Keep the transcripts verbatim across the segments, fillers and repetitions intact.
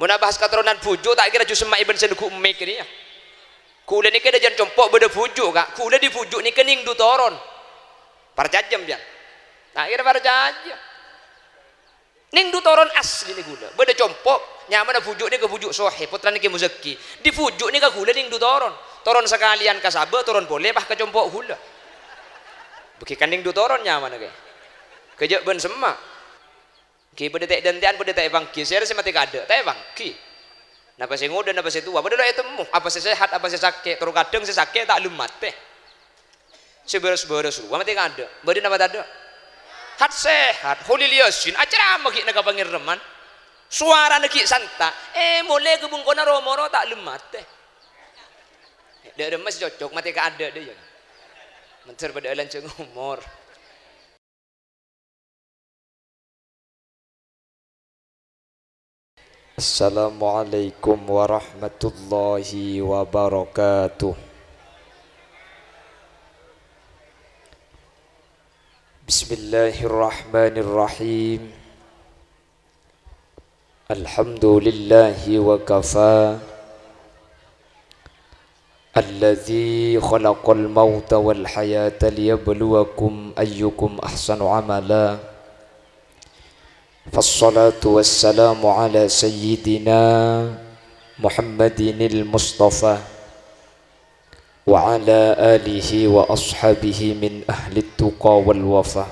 Mon abahas katoronanna bhuju', ta' kèra jhâ' semma' bân sè neggu' emmè' kèya. Ghulâ nèka dhâjâna compo' bâdâ bhuju', Ka'. Ghulâ dhi bhuju' nèka nèng dhu toron. Parcajâ sampèyan. Ta' kèra parcajâ. Nèng dhu toron asli nèka ghulâ. Bâdâ compo', nyamana bhuju' nèka bhuju' Sohe, pottrana Kè Muzaki. Dhi bhuju' nèka ghulâ nèng dhu toron. Toron sakalèyan ka Sabâ, toron polè pas ka compo' ghulâ. Bâgi kan nèng dhu toron nyamana, Kè. Ghâjâ' bân semma'. Ghi' padâ ta' èdântè'an, padâ ta' èpangghi. Sèra sè matè kaadâ', ta' èpangghi. Napa sè ngodâ, napa sè towa, padâ lo' ètemmo. Apa sè sehat, apa sè sakè', tor kadhâng sè sakè' ta' lem matè. Sè bârâs-bârâs rowa matè kaadâ'. Bâdâ napa tadâ'? Hat-sehat, Kholil Yasin, acerama ghi' nèka Pangèrèman. Sowarana ghi' santa', eh, molè ka bengkona ro-moro ta' lem matè. Dâ' remma sè cocok, matè kaadâ' dâ' iyâ. Mandhâr padâ lanjhâng omor. Assalamualaikum warahmatullahi wabarakatuh. Bismillahirrahmanirrahim. Alhamdulillahi wa kafa. Alladzi khalaqal mauta wal hayata liyabluwakum ayyukum ahsanu amala. Fassalatu wassalamu ala sayyidina Muhammadinil Mustafa wa ala alihi wa ashabihi min ahlit tuqa wal wafa.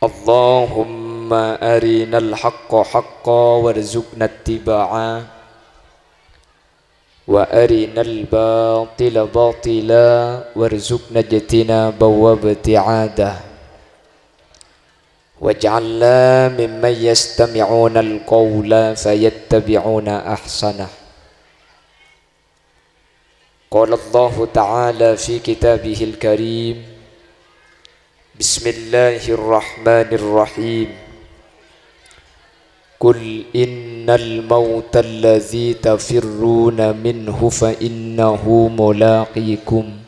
Allahumma arinal haqqa haqqa warzuqna ittiba'a, wa arinal batila batila warzuqna ijtinaba wa ibti'ada. Waj'alna mimman yastami'unal qawla fayattabi'una ahsanah. Qala Allahu ta'ala fi kitabihil karim, Bismillahirrahmanirrahim. Qul innal mauta allazi tafirruna minhu fa innahu mulaqikum.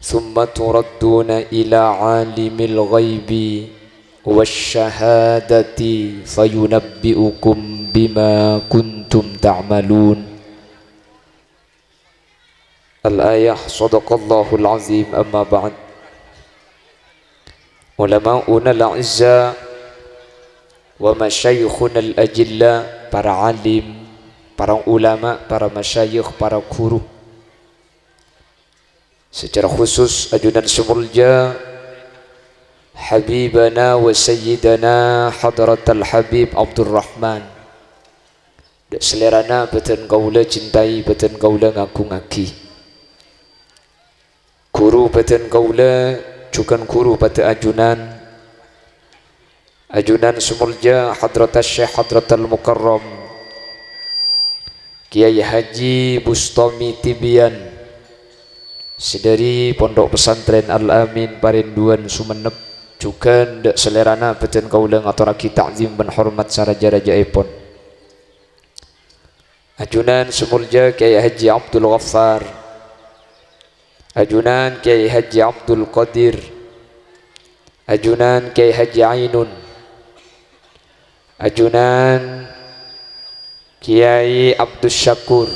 Tsumma turadduna ila alimil ghaibi wasyahadati fayunabbi'ukum bima kuntum ta'malun. Al-ayah, shadaqallahul azim, amma ba'd. Ulama'unal a'izza wa masyayikhunal ajilla, para alim, para ulama, para masyayikh, para guru. Secara khusus, ajunan sè molja Habibana wa Sayyidana Hadratal Habib Abdurrahman. Dâ' salèrana bâdân kaulâ cintai, bâdân kaulâ ngagungngaghi. Ghuru bâdân kaulâ, jhughân ghuru padâ ajunan, Ajunan sè molja Hadratas Syekh Hadratal Mukarram Kiai Haji Bustami Tibian, sè dâri Pondok Pesantren Al-Amin Parenduan Sumenep, jhughân dâ' salèrana bâdân kaulâ ngatorraghi ta'zim bân hormat sarajâ-rajâèpon. Ajunan sè molja Kiai Haji Abdul Ghaffar, ajunan Kiai Haji Abdul Qadir, ajunan Kiai Haji Ainun, ajunan Kiai Abdus Syakur,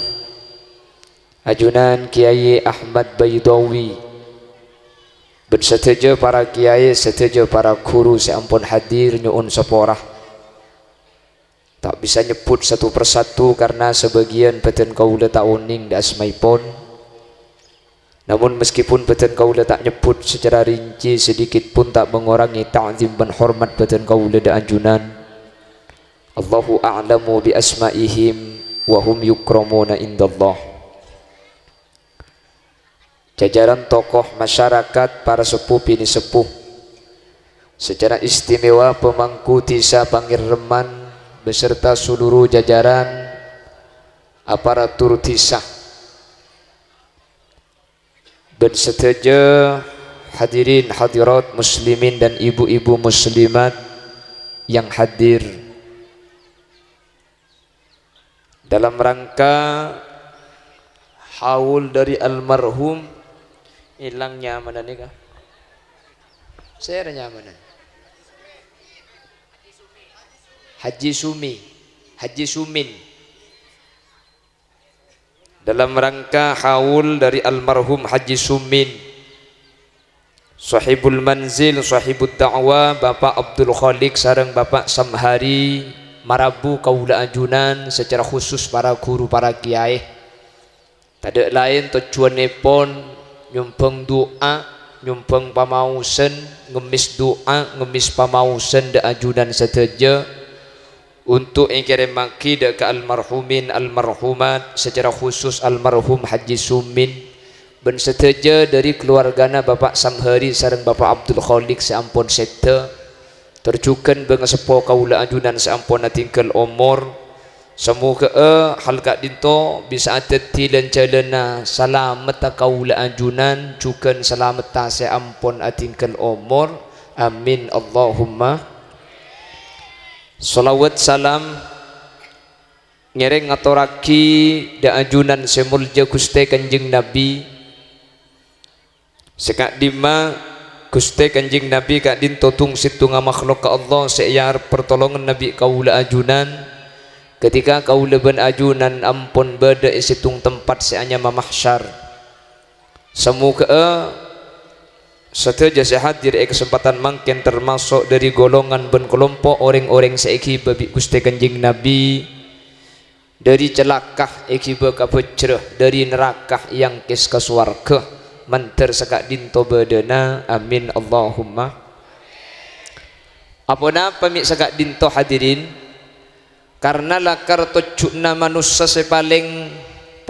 ajunan Kiai Ahmad Baidawi, bân sadhâjâ para kiai, sadhâjâ para ghuru sè ampon hadir nyo'on sapora. Ta' bisa nyebbhut satu persatu karna sabâgiyân bâdân kaulâ ta' onèng dâ' asmaèpon. Namon, meskipun bâdân kaulâ ta' nyebbhut secara rinci, sedikit pun ta' mangorangè ta'zim bân hormat bâdân kaulâ dâ' ajunan. Allahu a'lamu bi asma'ihim wa hum yukramuna indallah. Jajaran tokoh masyarakat, para seppo binè' seppo, secara istimewa pemangku dhisa Pangèrèman beserta seluruh jajaran aparatur dhisa, bân sadhâjâ hadirin hadirat muslimin dan ibu-ibu muslimat yang hadir. Dalam rangka haul dari almarhum, èlang nyamana nèka. Sèra nyamana? Haji Sumi. Haji Sumin. Dalam rangka haul dari almarhum Haji Sumin, Sohibul Manzil, Sohibud Da'wah, Bapak Abdul Khaliq sareng Bapak Samhari, marabu kaula ajunan, secara khusus para guru, para kiai. Tadha' laèn tojjhuwânnèpon nyombhâng du'a, nyombhâng pamaosan, ngemmès du'a, ngemmès pamaosan dâ' ajunan sadhâjâ, untuk èkèrèmmaghi dâ' ka almarhumin almarhumat, secara khusus almarhum Haji Sumin, bân sadhâjâ dâri kaluwargana Bapak Samhari sareng Bapak Abdul Khaliq sè ampon sèdhâ. Tor jhughân bângaseppo kaulâ ajunan sè ampon atinggal omor. Samoghâ'â hal ka'dinto bisa adhâddhi lan-jhâlânna salamedhdhâ kaulâ ajunan, jhughân salamedhdhâ sè ampon atinggal omor. Amin, Allahumma. Shalawat salam ngèrèng ngatorraghi dâ' ajunan sè molja Ghustè Kanjeng Nabi. Sè ka'dimma, Ghustè Kanjeng Nabi ka'dinto tong-sèttonga makhlok ka Allah sè èarep partolonganna bi' kaulâ ajunan, ketika kaulâ bân ajunan ampon bâdâ è sèttong tempat sè anyama mahsyar. Samoghâ'â sadhâjâ sè hadir è kasempadhân mangkèn, termaso' dâri golongan bân kalompo' orèng-orèng sè èghibâ bi' Ghustè Kanjeng Nabi, dâri calaka èghibâ ka bhâjrâ, dâri naraka èangkès ka sowarghâ, mandhâr saka'dinto bâdâna. Amin, Allahumma. Aponapa mè' saka'dinto, hadirin? Karna lakar tojjhuna manossa sè palèng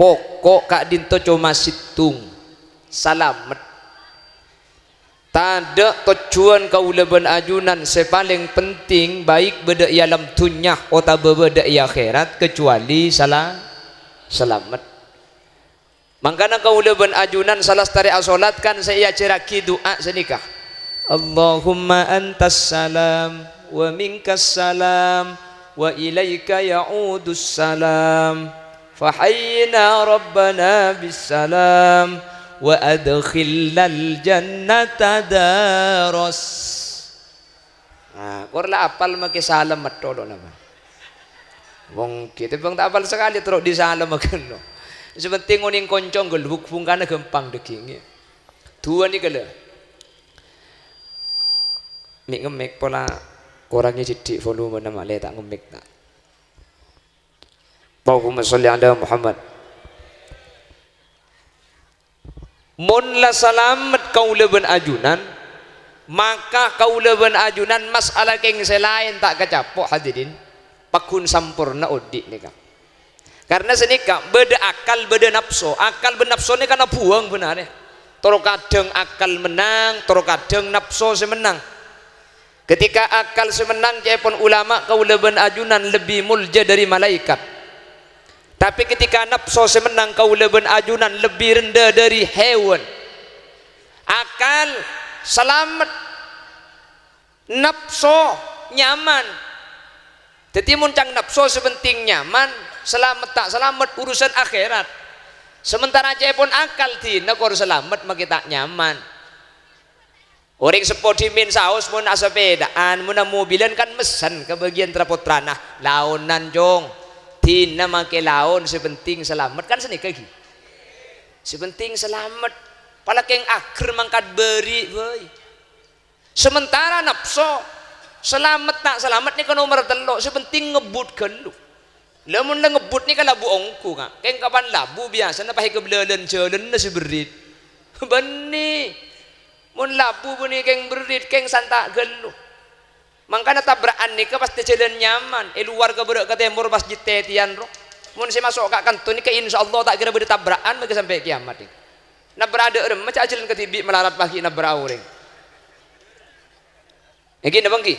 poko' ka'dinto coma sèttong, salamet. Tadâ' tojjhuwân kaulâ bân ajunan sè palèng penting, baik bâdâ è alam dhunnya otabâ bâdâ è akhèrat, kecuali sala-, salamet. Mangkana kaulâ bân ajunan salastarè asolat kan sè èajhârraghi du'a sanèka, "Allahumma antas salam, wa minkas salam, wa ilaika ya'udus salam." Fahayyina rabbana bissalam wa adkhilnal jannata daras. Nah, kor la apal makè salamet tolo napa? Wong kita bang ta' apal sakalè terro disalamaghân lo. Sè penting ngonèng konco ngghâllu, bungkana ghâmpang dâgingè. Duwâ nèka lho. Mik-ngemik pola korangè sèdhik volumena, ma'lè ta' ngemik ta'. Allahumma sholli ala Muhammad. Mon la salamet kaulâ bân ajunan, maka kaulâ bân ajunan mas'ala kèng sè laèn ta' kacapo', hadirin. Pagghun samporna odi' nèka. Karna sanèka bâdâ akal, bâdâ napso. Akal bân napso nèka nabuwâng bhânarè. Tor kadhâng akal mennang, tor kadhâng napso sè mennang. Ketika akal sè mennang ca'èpon ulama, kaulâ bân ajunan lebbi molja dâri malaèkat. Tapè ketika napso sè mennang, kaulâ bân ajunan lebbi rendha dâri hèwan. Akal salamet, napso nyaman. Dhâddhi, mon ca'na napso sè penting nyaman, salamet ta' salamet urusan akhèrat. Sementara ca'èpon akal, dinah kor salamet makè ta' nyaman. Orèng seppo dhimèn saos mon asapèdaan, mon amobilan kan messen ka bâgiyân tra-pottrana, "Laonan, Cong. Dinah makè laon, sè penting salamet." Kan sanèka ghi. Sè penting salamet. Palakèng ager mangkat bâri', bhâi. Sementara napso, salamet ta' salamet nèka nomer tello', sè penting ngebbut ghâllu. Lah, mon la ngebbut nèka labu ongghu, Ka'. Kèng kapan labu biyasana pas èkabâlâlân jhâlânna sè berrit. Bânnè. Mon labu bânnè kèng berrit, kèng santa' ghâllu. Mangkana tabra'an nèka pastè jhâlân nyaman, è lowar ka bârâ' ka tèmor pas jhâ' tètèyan, ro. Mon sè maso' ka' kanto nèka, insyaallah ta' kèra bâdâ tabra'an makè sampè' kiyamat nèka. Nabra' dâ' remma jhâ' jhâlân kadhibi' malarat paghi' nabra' orèng. Èngghi napa èngghi?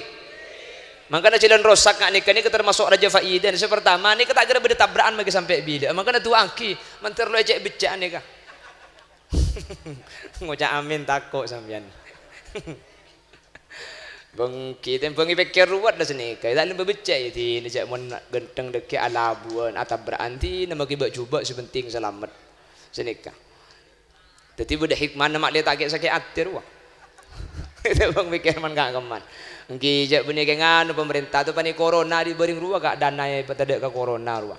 Mangkana jhâlân rosak ka'nèka nèka termaso' rajâ faidana. Sè partama nèka ta' kèra bâdâ tabra'an makè sampè' bilâ. Mangkana du'aaghi, mandhâr lo' ècè' becca'an nèka. Ngoca' amin tako' sampèyan. Bângkè, tèmbhâng èpèkkèr ruwet la sanèka. Ta' lem becca' yâ, dinah jhâ' mon ghântheng dhâggi' alabuwân, atabra'an, dinah makè bâ'-jhubâ' sè penting salamet. Sanèka. Dhâddhi bâdâ hikmana ma'lè ta' kè'-sakè' atè rowa. Tèmbhâng pèkkèr man ka-, kemman. Èngghi, jhâ' bânnè kèng anu, pamarènta to panè corona, dhi' bâreng rowa, Ka', dana èpatadâ' ka corona rowa.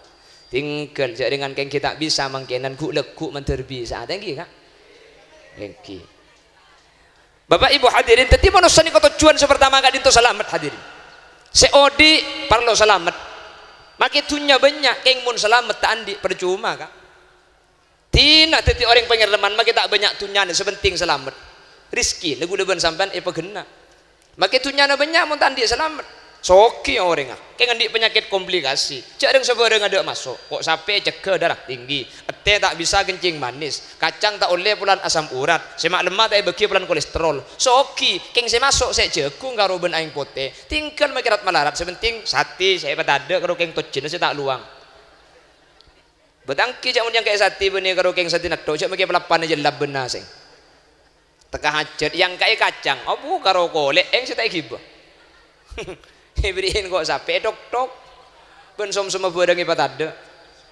Tinggal, jhâ' rèngan kèng ghi' ta' bisa mangkènan, ghu'-lagghu' mandhâr bisa. Ta' èngghi, Ka'? Èngghi. Bapak Ibu hadirin, dhâddhi manossa nèko tojjhuwân sè partama ka'dinto salamet, hadirin. Sè odi' parlo salamet. Makè dhunnya bânnya', kèng mon salamet ta' andi', parcoma, Ka'. Dina dhâddhi orèng pangèrèman, makè ta' bânnya' dhunnyana, sè pentèng salamet. Rejhekkèna ghulâ bân sampèyan èpaghenna'. Makè dhunnyana bânnya', mon ta' andi' salamet. Soghi orèngnga, kèng andi' panyakèt komplikasi. Jhâ' rèng sabhârâng adâ' maso'. Ko' sapè ècegghâ darah tinggi. Ètè ta' bisa kencing manis. Kacang ta' ollè polana asam urat. Sè ma'-lemma' ta' èbâghi polana kolesterol. Soghi, kèng sè maso' sè jhâghung karo bân aèng potè. Tinggal makè rat-malarat, sè pentèng satè sè èpatadâ' karo kèng tojjhuna sè ta' lowang. Bâtanggi jhâ' mon èyangka'è satè bânnè karo kèng satè nètto', jhâ' makè palappana jellab bân nasèng. Teka hajhât, èyangka'è kacang, abu karo kolè', èng sè ta' èghibâ. Èbèrri'in ko' sapè, èthok-thok. Bân som-somma bhârâng èpatadâ'.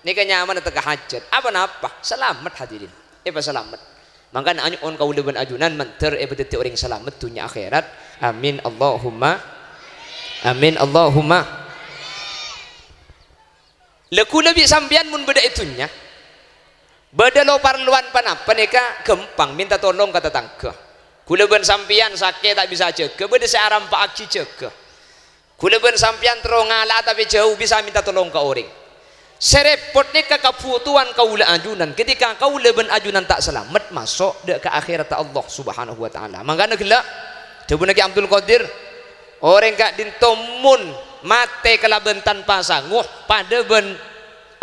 Nèka nyamana teka hajhât. Apa-napa? Salamet, hadirin. Èpasalamet. Mangkana anyo'on kaulâ bân ajunan mandhâr èpadhâddhi orèng salamet dhunnya akhèrat. Amin, Allahumma. Amin, Allahumma. La ghulâ bi' sampèyan mon bâdâ è dhunnya, bâdâ lo-parlowan ponapa nèka ghâmpang mènta tolong ka tatangghâ. Ghulâ bân sampèyan sakè' ta' bisa ajâgâ, bâdâ sè arampa'aghi jâgâ. Ghulâ bân sampèyan terro ngala'a tapè jhâu bisa mènta tolong ka orèng. Sè rèpot nèka kabhutowan kaulâ ajunan, ketika kaulâ bân ajunan ta' salamet maso' dâ' ka akhèratta Allah Subhanahu wa Ta'ala. Mangkana ghellâ', dhâbuna Kè Abdul Qadir, Orèng ka'dinto mon matè kalabân tanpa sango, padâ bân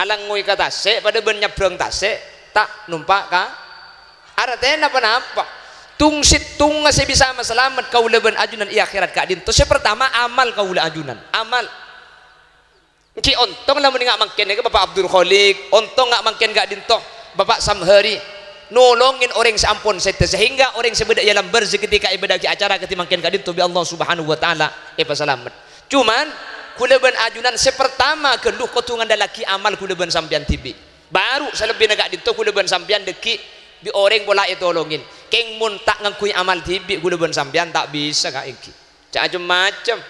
alangngoy ka tasè', padâ bân nyabbrâng tasè', ta' nompa' ka artèna ponapa. Tong-sèttongnga sè bisa masalamet kaulâ bân ajunan è akhèrat ka'dinto, sè partama amal kaulâ ajunan, amal. Èngghi ontong lamon ènga' mangkèn nèka Bapak Abdul Khaliq, ontong nga' mangkèn ka'dinto Bapak Samhari, nolongè orèng sè ampon sèdhâ, sehingga orèng sè bâdâ è alam barzakh ketika èbâdâ'aghi acara kadhi mangkèn ka'dinto bi' Allah Subhanahu wa Ta'ala èpasalamet. Cuman, ghulâ bân ajunan sè partama ghâllu kodhu ngandhâllaghi amal ghulâ bân sampèyan dhibi'. Bhuru salebbina ka'dinto ghulâ bân sampèyan dhâggi' bi' orèng pola ètolongè. Kèng mon ta' ngangghuy amal dhibi', ghulâ bân sampèyan ta' bisa, Ka', èngghi. Ca' cem-macem.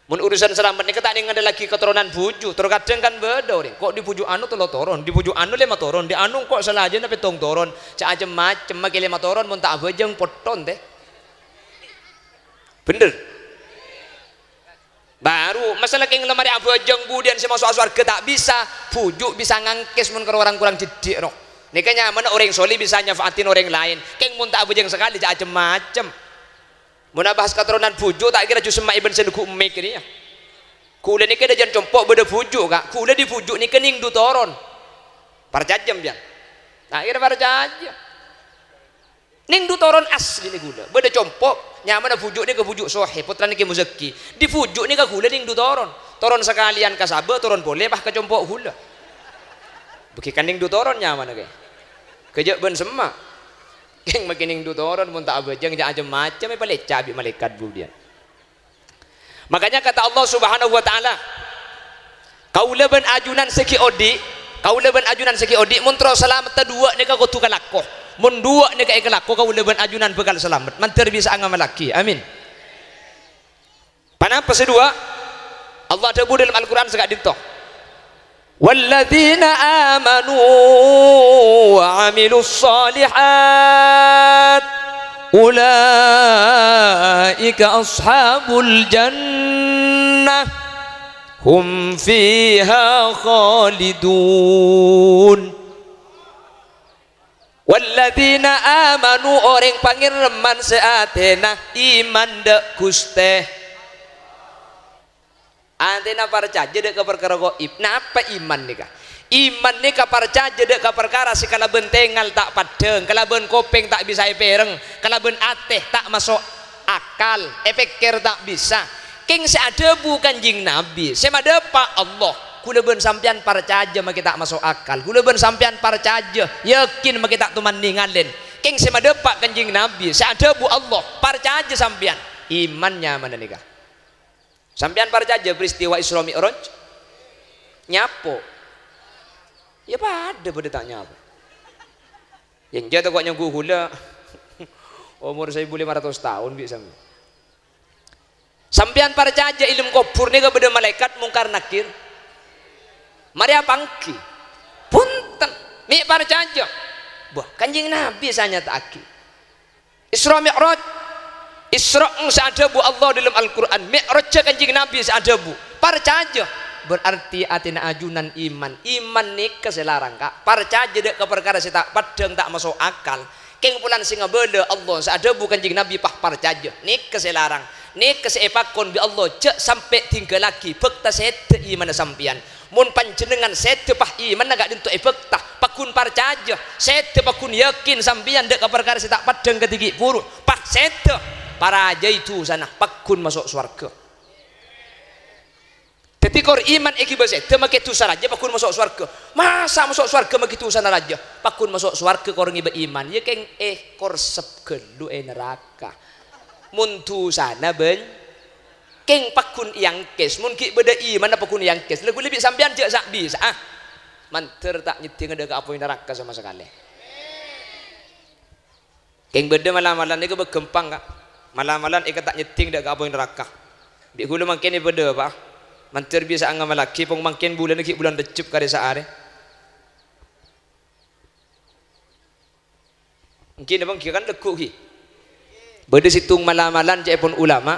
Mon urusan salamet nèka ta' nèng ngandhâllaghi katoronan bhuju', tor kadhâng kan bâdâ orèng, ko' dhi bhuju' anu tello toron, dhi bhuju' anu lèma toron, dhi anu ko' salajânna pèttong toron, ca' cem-macem, makè lèma toron mon ta' abhâjâng potton tè. Bhender? Bhuru, masala kèng la marè abhâjâng budiyân sè maso'a sowarghâ ta' bisa, bhuju' bisa ngangkès mon karo rang-korang dhiddhi' ro. Nèka nyamana orèng soleh bisa nyafa'atin orèng laèn, kèng mon ta' abhâjâng sakalè ca' cem-macem. Mon abahas katoronan bhuju', ta' kèra jus emma' bân sè neggu' mik rèya. Ghulâ nèka dhâjân compo' bâdâ bhuju', Ka'. Ghulâ dhi bhuju' nèka nèng dhu toron. Parcajâ sampèyan? Ta' kèra parcajâ. Nèng dhu toron aslina ghulâ. Bâdâ compo', nyamana bhuju' nèka bhuju' Sohe, pottrana Kè Muzakki. Dhi bhuju' nèka ghulâ nèng dhu toron. Toron sakalèyan ka Sabâ, toron polè pas ka compo' ghulâ. Bâgi kan nèng dhu toron nyamana, Kè. Ghâjâ' bân semma'. Kèng makè nèng dhu toron mon ta' abhâjâng ca' cem-macem èpalecca' bi' malaèkat budiyân. Makanya kata Allah Subhanahu wa Ta'ala, "Kaulâ bân ajunan sè ghi' odi', kaulâ bân ajunan sè ghi' odi', mon terro salametta duwâ' nèka kodhu kalako. Mon duwâ' nèka èkalako, kaulâ bân ajunan bhâkal salamet. Mandhâr bisa'a ngamallaghi." Amin. Ponapa sè duwâ'? Allah adhâbu dâlem Al-Qur'an sè ka'dinto, "Walladzina amanu wa 'amilus shalihat, ulaika ashabul jannah, hum fiha khalidun." "Walladzina amanu," orèng pangèrèman sè atèna iman dâ' Ghustè. Atèna parcajâ dâ' ka parkara ghaib. Napa iman nèka? Iman nèka parcajâ dâ' ka parkara sè kalabân tèngal ta' paddhâng, kalabân kopèng ta' bisa èpèreng, kalabân atè ta' maso' akal, èpèkkèr ta' bisa. Kèng sè adhâbu Kanjeng Nabi, sè madhâpa' Allah, ghulâ bân sampèyan parcajâ makè ta' maso' akal, ghulâ bân sampèyan parcajâ, yakin makè ta' toman nèngalè. Kèng sè madhâpa' Kanjeng Nabi, sè adhâbu Allah, parcajâ sampèyan. Iman nyamana nèka. Sampèyan parcajâ peristiwa Isra Mi'raj? Nyapo? Ya padâ, padâ ta' nyapo. Ya enjâ' tako' nyangghu ghulâ. Omor saèbu lèma ratos taon bi' sampèyan. Sampèyan parcajâ è alam kobhur nèka bâdâ malaèkat Mungkar Nakir? Marè apa ènggi? Bhunten, mè' parcajâ. Wah, Kanjeng Nabi sè nyata'aghi. Isra Mi'raj. Isra'en sè adhâbu Allah dâlem Al-Qur'an, Mi'rajjâ Kanjeng Nabi sè adhâbu. Parcajâ. Berarti atèna ajunan iman. Iman nèka sè larang, Ka'. Parcajâ dâ' ka parkara sè ta' paddhâng, ta' maso' akal. Kèng polana sè ngabâlâ Allah sè adhâbu Kanjeng Nabi, pas parcajâ. Nèka sè larang. Nèka sè èpakon bi' Allah, jhâ' sampè' dhinggâllaghi bhâkta sèdhâ imanna sampèyan. Mon panjhennengngan sèdhâ pas imanna ka'dinto èbhâkta, pagghun parcajâ, sèdhâ pagghun yakin sampèyan dâ' ka parkara sè ta' paddhâng kadhi gi' bhuru, pas sèdhâ, parajâi dhusana, pagghun maso' sowarghâ. Dhâddhi, kor iman èghibâ sèdhâ, makè dhusa rajâ, pagghun maso' sowarghâ. Masa' maso' sowarghâ makè dhusana rajâ? Pagghun maso' sowarghâ kor ngèbâ iman. Iyâ, kèng, eh, kor sep ghâllu è naraka. Mon dhusana bân-, kèng pagghun èangkès. Mon ghi' bâdâ imanna pagghun èangkès. Lha ghulâ bi' sampèyan jhâ' sa'-bisa'a. Mandhâr ta' nyèddhingnga dâ' ka apoy naraka sama sakalè. Kèng bâdâ mala-mala nèka bâ ghâmpang, Ka'. Mala-mala èka ta' nyèddhing dâ' ka apoy naraka. Bi' ghulâ mangkèn è bâdâ, Pa'. Mandhâr bisa'a ngamallaghi, pong mangkèn bulânna ghi' bulân Rejjeb karè saarè. Ènggi napa ènggi kan lagghu' ghi. Bâdâ sèttong mala-mala ca'èpon ulama,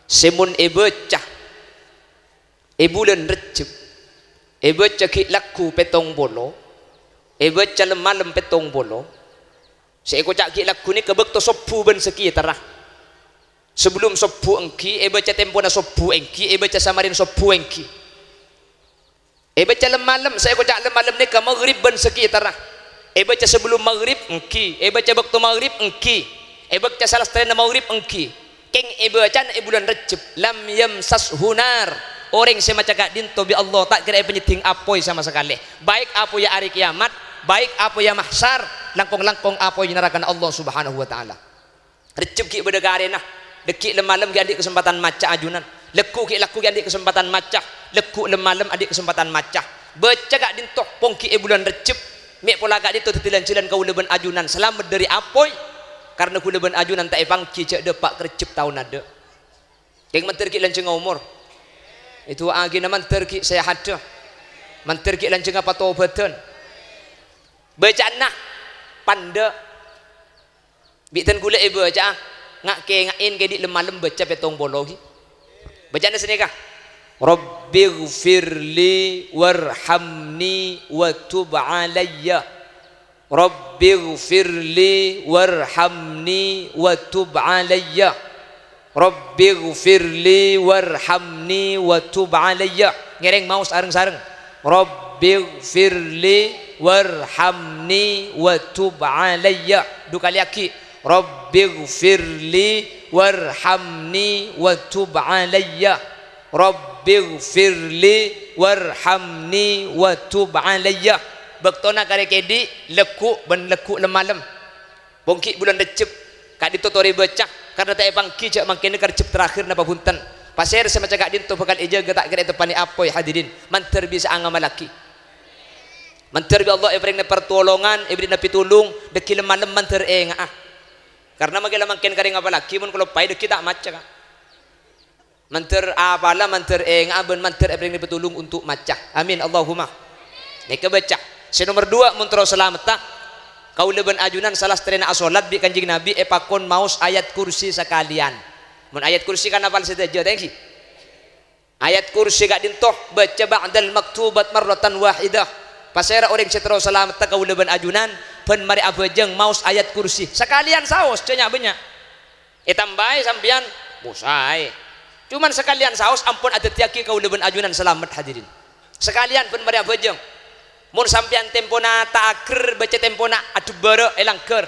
sè mon èbâca è bulân Rejjeb, èbâca ghi' lagghu' pèttong polo, èbâca lem-malem pèttong polo, sè èkoca' ghi' lagghu' nèka bâkto sobbhu bân sakitarra. Sabellum sobbhu ènggi, èbâca tempona sobbhu ènggi, èbâca samarèn sobbhu ènggi. Èbâca lem-malem, sè èkoca' lem-malem nèka maghrib bân sakitarra. Èbâca sabellum maghrib ènggi, èbâca bâkto maghrib ènggi, èbâca salastarèna maghrib ènggi. Kèng èbâcana è bulân Rejjeb, "Lam yamsashu nar." Orèng sè maca ka'dinto bi' Allah ta' kèra èpanyèddhing apoy sama sakalè. Baik apoyya arè kiyamat, baik apoyya mahsyar, langkong-langkong apoy narakana Allah Subhanahu wa Ta'ala. Rejjeb ghi' bâdâ karèna, dâgghi' lem-malem ghi' andi' kasempadhân maca ajunan. Lagghu' ghi' lagghu' ghi' andi' kasempadhân maca, lagghu' lem-malem andi' kasempadhân maca. Bâca ka'dinto, pong ghi' è bulân Rejjeb, mè' pola ka'dinto dhâddhi lan-jhâlân kaulâ bân ajunan salamet dâri apoy, karna ghulâ bân ajunan ta' èpangghi jhâ' dâpa' ka Rejjeb taon adâ'. Kèng mandhâr ghi' lanjhângnga omor. Èdu'aaghina mandhâr ghi' sèhadhâ. Mandhâr ghi' lanjhângnga patobâdhân. Bâca'anna pandâ'. Bi' dân ghulâ èbâca'a, nga'-kènga'è kèdhi' lem-malem bâca pèttong polo ghi. Bâca'anna sanèka, "Rabbighfirli warhamni wa tub alayya." "Rabbighfirli warhamni wa tub alayya." "Rabbighfirli warhamni wa tub alayya." Ngèrèng maos areng-sareng. "Rabbighfirli warhamni wa tub alayya." Dhu kalè aghi'. "Rabbighfirli warhamni wa tub alayya." "Rabbighfirli warhamni wa tub alayya." Bâktona karè kèdhi', lagghu' bân lagghu' lem-malem. Pong ghi' bulân Rejjeb, ka'dinto torè bâca, karna ta' èpangghi jhâ' mangkèn ka Rejjeb terakhir napa bhunten. Pasèra sè maca ka'dinto bhâkal èjâgâ ta' kèra èteppanè apoy, hadirin. Mandhâr bisa'a ngamallaghi. Mandhâr bi' Allah èparèngana partolongan, èbèrri'na pitulung, dâgghi' lem-malem mandhâr ènga'a. Karna mangkèn la mangkèn karè ngapallaghi, mon kaloppaè dâgghi' ta' maca, Ka'. Mandhâr apala, mandhâr ènga'a, bân mandhâr èparèngana pitulung untuk maca. Amin, Allahumma. Nèka bâca. Sè nomer duwâ', mon terro salametta, kaulâ bân ajunan salastarèna asholat bi' Kanjeng Nabi èpakon maos Ayat Kursi sakalèyan. Mon Ayat Kursi kan apal sadhâjâ, ta' ènggi? Ayat Kursi ka'dinto bâca ba'dal maktubat marratan wahidah. Pasèra orèng sè terro salametta kaulâ bân ajunan, bân marè abhâjâng maos Ayat Kursi. Sakalèyan saos, jhâ' nya'-bânnya'. Ètambâi sampèyan, mosaè. Coma sakalèyan saos ampon adhâddhiyâghi kaulâ bân ajunan salamet, hadirin. Sakalèyan bân marè abhâjâng. Mon sampèyan tempona ta' ager, bâca tempona adhâbârâ' è langghâr.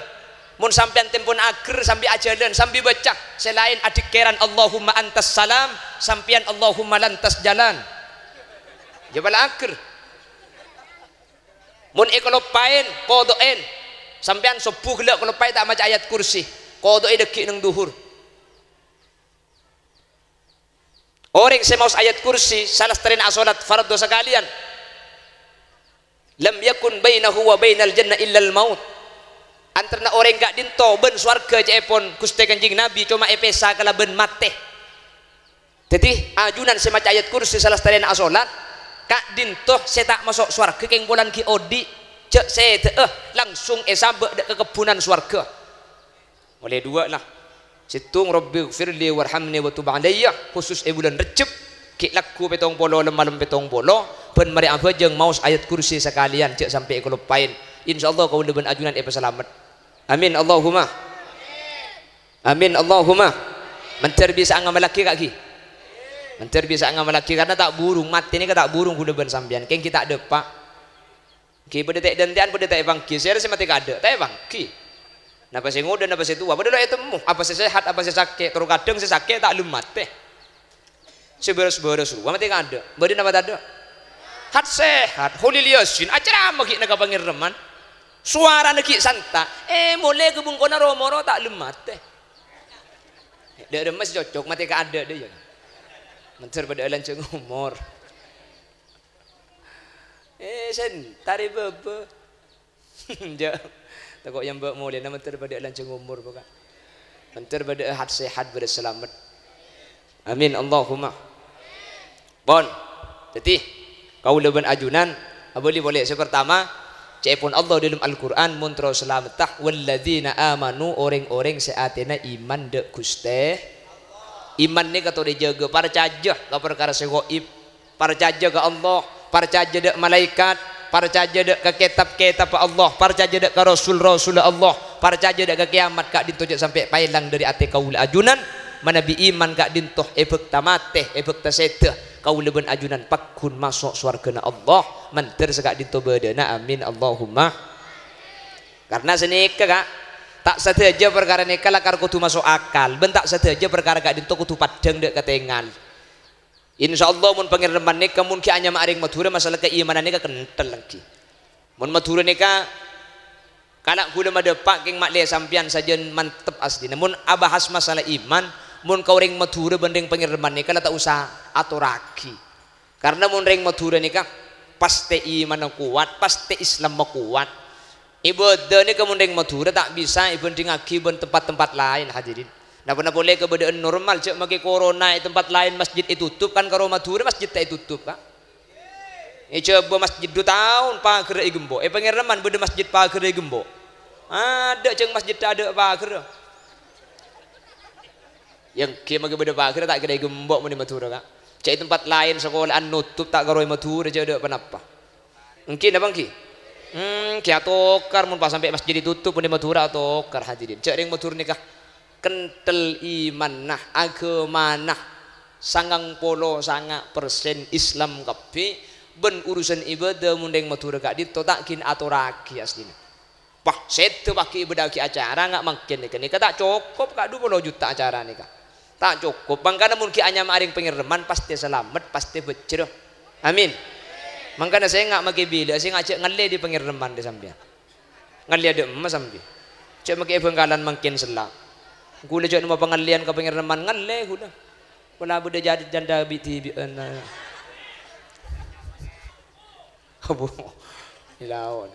Mon sampèyan tempona ager, sambi ajhâlân, sambi bâca. Sè laèn adhikkèran, "Allahumma antas salam," sampèyan, "Allahumma lantas jalan." Jhâ' pala ager. Mon èkaloppaèn, kodo'èn. Sampèyan sobbhu ghellâ' kaloppaè ta' maca Ayat Kursi. Kodo'è dâgghi' neng dhuhur. Orèng sè maos Ayat Kursi, salastarèna asholat fardhu sakalèyan. "Lam yakun bainahu wa bainal jannah illal maut." Antarana orèng ka'dinto bân sowarghâ ca'èpon Ghustè Kanjeng Nabi coma èpèsa kalabân matè. Dhâddhi, ajunan sè maca Ayat Kursi salastarèna asolat, ka'dinto sè ta' maso' sowarghâ kèng polana ghi' odi', jhâ' sèdhâ'â, langsung èsabâ' dâ' ka kebbhunan sowarghâ. Ollè duwâ' la. Sèttong, "Rabbighfirli warhamni wa tub alayya," khusus è bulân Rejjeb, ghi' lagghu pèttong polo lem malem pèttong polo, bân marè abhâjâng maos Ayat Kursi sakalèyan, jhâ' sampè' èkaloppaè. Insyaallah kaulâ bân ajunan èpasalamet. Amin, Allahumma. Amin, Allahumma. Mandhâr bisa'a ngamallaghi, Ka', ghi? Mandhâr bisa'a ngamallaghi, karna ta' burung, matè nèka ta' burung kaulâ bân sampèyan. Kèng ghi' ta' dâpa'. Ghi padâ ta' èdântè'an, padâ ta' èpangghi. Sèra sè matè kaadâ', ta' èpangghi. Napa sè ngodâ, napa sè towa, padâ lo' ètemmo. Apa sè sehat, apa sè sakè', terro kadhâng sè sakè' ta' lem matè. Sè bârâs-bârâs rowa matè kaadâ'. Bâdâ napa tadâ'? Hat-sehat, Kholil Yasin, acerama ghi' nèka pangèrèman. Sowarana ghi' santa'. Eh, molè ka bengkona ro-moro ta' lem matè. Dâ' remma sè cocok matè kaadâ' dâ' iyâ. Mandhâr padâ lanjhâng omor. Eh, sèntarè bâbâ. Jhâ'. Tako' yâ mbâ' molèna mandhâr padâ lanjhâng omor, Ka'. Mandhâr padâ hat-sehat, bârâs salamet. Amin, Allahumma. Pon. Dhâddhi, kaulâ bân ajunan abâli polè. Sè partama, ca'èpon Allah dâlem Al-Qur'an, mon terro salametta, "Walladzina amanu," orèng-orèng sè atèna iman dâ' Ghustè. Iman nèka torè jâgâ, parcajâ ka parkara sè ghaib. Parcajâ ka Allah, parcajâ dâ' malaèkat, parcajâ dâ' ka kètab-kètabbhâ Allah, parcajâ dâ' ka rasul-rasulla Allah, parcajâ dâ' ka kèyamat ka'dinto jhâ' sampè' paèlang dâri atè kaulâ ajunan. Manabi iman ka'dinto èbhâkta matè, èbhâkta sèdhâ, kaulâ bân ajunan pagghun maso' sowarghâna Allah, mandhâr sè ka'dinto bâdâna. Amin, Allahumma. Karna sanèka, Ka', ta' sadhâjâ parkara nèka lakar kodhu maso' akal, bân ta' sadhâjâ parkara ka'dinto kodhu paddhâng dâ' katèngal. Insyaallah, mon pangèrèman nèka, mon ghi' anyama orèng Madhurâ, masala kaimanan nèka kenthel èngghi. Mon Madhurâ nèka, kala' ghulâ madâpa' kèng ma'lè sampèyan sajân mantep aslina. Mon abahas masala iman, mon ka orèng Madhurâ bân rèng pangèrèman nèka la ta' osa atorraghi. Karna mon rèng Madhurâ nèka, pastè imanna kowat, pastè Islamma kowat. Ibâdâ nèka mon rèng Madhurâ ta' bisa èbhândhingngaghi bân tempat-tempat laèn, hadirin. Napa-napa polè kabâdâ'ân normal, jhâ' makè corona è tempat laèn masjid ètotop, kan karo Madhurâ masjid ta' ètotop, Ka'? È Jhâbâ masjid du taon paghârrâ ègembo', è pangèrèman bâdâ masjid paghârrâ ègembo'. Adâ' jhâng masjid ta' adâ' paghârrâ. Èngghi makè bâdâ paghârrâ ta' kèra ègembo' mon è Madhurâ, Ka'. Jhâ' è tempat laèn sakola'an notop ta' karo è Madhurâ jhâ' adâ' ponapa. Èngghi napa èngghi? Hmm, ghi atokar mon pas sampè' masjid ètotop, mon è Madhurâ atokar, hadirin. Jhâ' rèng Madhurâ nèka kenthel imanna, aghâmana, sangang polo sanga' persen Islam kabbhi, bân urusan ibâdâ mon rèng Madhurâ ka'dinto ta' ghin atorraghi aslina. Wah, sèdhâ paghi' èbâdâ'aghi acara nga' mangkèn nèka, nèka ta' cokop ka' du polo juta acara nèka. Ta' cokop. Mangkana mon ghi' anyama orèng pangèrèman, pastè salamet, pastè bhâjjhrâ. Amin. Mangkana sènga' makè bilâ, sènga' jhâ' ngallè dâri pangèrèman dâ' sampèyan. Ngallè adâ' emma sampè'. Jhâ' makè è Bhângkalan mangkèn sella'. Ghulâ jhâ' nemmo pangallèyan ka pangèrèman, ngallè ghulâ. Pola bâdâ jhâ-, jhândhâ bi'-dhibi'ân. Abu. Ilaon.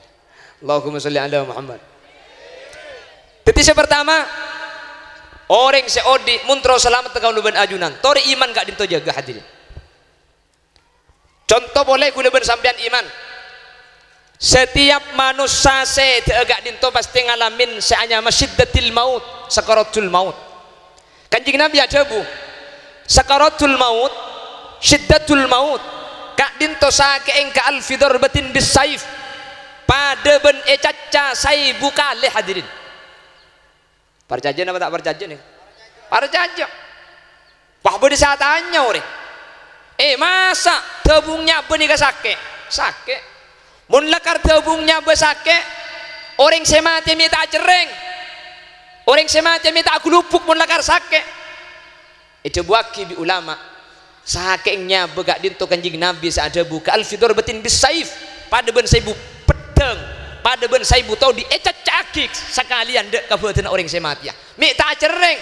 Allahumma sholli ala Muhammad. Dhâddhi sè partama, orèng sè odi' mon terro salamet kaulâ bân ajunan, torè iman ka'dinto jâgâ, hadirin. Conto polè ghulâ bân sampèyan iman. Setiap manossa sèdhâ'â ka'dinto pastè ngalamin sè anyama syiddatil maut, sakaratul maut. Kanjeng Nabi adhâbu, "Sakaratul maut, syiddatul maut, ka'dinto sakè'èng ka alfi darbatin bis saif, padâ bân ècacca saèbu kalè, hadirin." Parcajâ napa ta' parcajâ nèka? Parcajâ. Wah, bâdâ sè atanya orèng, "Eh, masa' dhâbung nyabâ nèka sakè'?" Sakè'. Mon lakar dhâbung nyabâ sakè', orèng sè matè mè' ta' acerrèng. Orèng sè matè mè' ta' aghulubuk mon lakar sakè'. Èdhâbuwaghi bi' ulama, sakè'èng nyabâ ka'dinto Kanjeng Nabi sè adhâbu, "Ka alfi darbatin bis saif," padâ bân saèbu peddhâng, padâ bân saèbu todi' ècacca'aghi sakalèyan dâ' ka bhâdhânna orèng sè matèya. Mè' ta' acerrèng,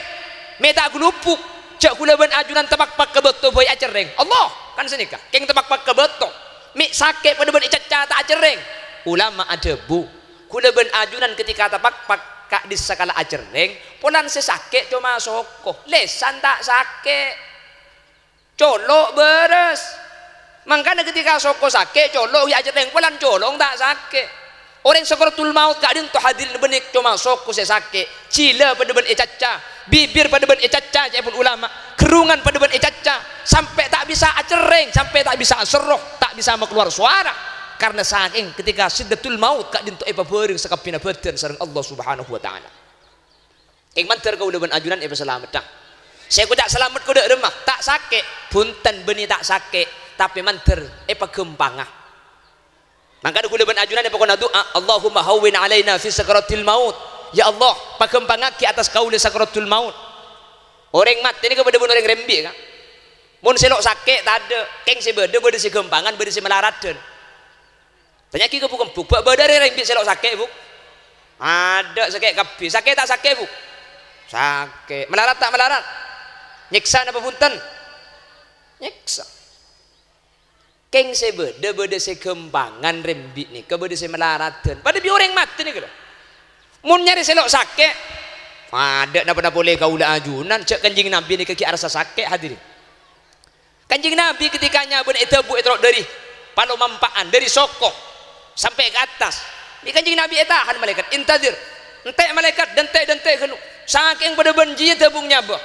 mè' ta' aghulubuk, jhâ' ghulâ bân ajunan tapakpak ka bâto bhâi acerrèng. Allah, kan sanèka, kèng tapakpak ka bâto. Mè' sakè' padâ bân ècacca ta' acerrèng. Ulama adhâbu, Ghulâ bân ajunan ketika tapakpak ka'dissa kala acerrèng, polana sè sakè' coma soko, lèsan ta' sakè'. Colo' bârâs. Mangkana ketika soko sakè', colo' ghi' acerrèng, polana colo' ta' sakè'. Orèng sakaratul maut ka'dinto hadirin bânnè coma soko sè sakè', jhilâ padâ bân ècacca, bibir padâ bân ècacca, ca'èpon ulama, gherrungan padâ bân ècacca, sampè' ta' bisa acerrèng, sampè' ta' bisa aserro, ta' bisa makalowar sowara, karna sakèng ketika siddatul maut ka'dinto èpabhâreng sakabbhiyânna bhâdhân sareng Allah Subhanahu wa Ta'ala. Kèng mandhâr kaulâ bân ajunan èpasalameddhâ. Sè èkoca' salamet kodhu dâ' remma, ta' sakè', bhunten bânnè ta' sakè', tapè mandhâr èpaghâmpanga. Mangkana kaulâ bân ajunan èpakona du'a, "Allahumma hawwin alaina fi sakaratil maut." Ya Allah, paghâmpangaghi attas kaulâ sakaratul maut. Orèng matè nèka padâ bân orèng rembi', Ka'. Mon sè lo' sakè' tadâ', kèng sè bâdâ, bâdâ sè ghâmpangan, bâdâ sè malaradhân. Tanya'aghi ka Bu' Kembhuk, "Bâ', bâdâ rè rembi' sè lo' sakè', Bu'?" "Adâ', sakè' kabbhi." "Sakè' ta' sakè', Bu'?" "Sakè'." "Malarat ta' malarat?" "Nyèksa napa bhunten?" "Nyèksa." Kèng sè bâdâ, bâdâ sè ghâmpangan rembi' nèka, bâdâ sè malaradhân. Padâ bi' orèng matè nèka, lho. Mon nyarè sè lo' sakè', adâ' napa-napa polè kaulâ ajunan, jhâ' Kanjeng Nabi nèka ghi' arassa sakè', hadirin. Kanjeng Nabi ketika nyabâna èdhâbu èterro' dâri palomampa'an, dâri soko, sampè' ka attas. Bi' Kanjeng Nabi ètahan malaèkat, "Intadzir, entè' malaèkat, dântè', dântè' ghâllu." Sakèng padâ bân jiyâ dhâbuna nyabâ.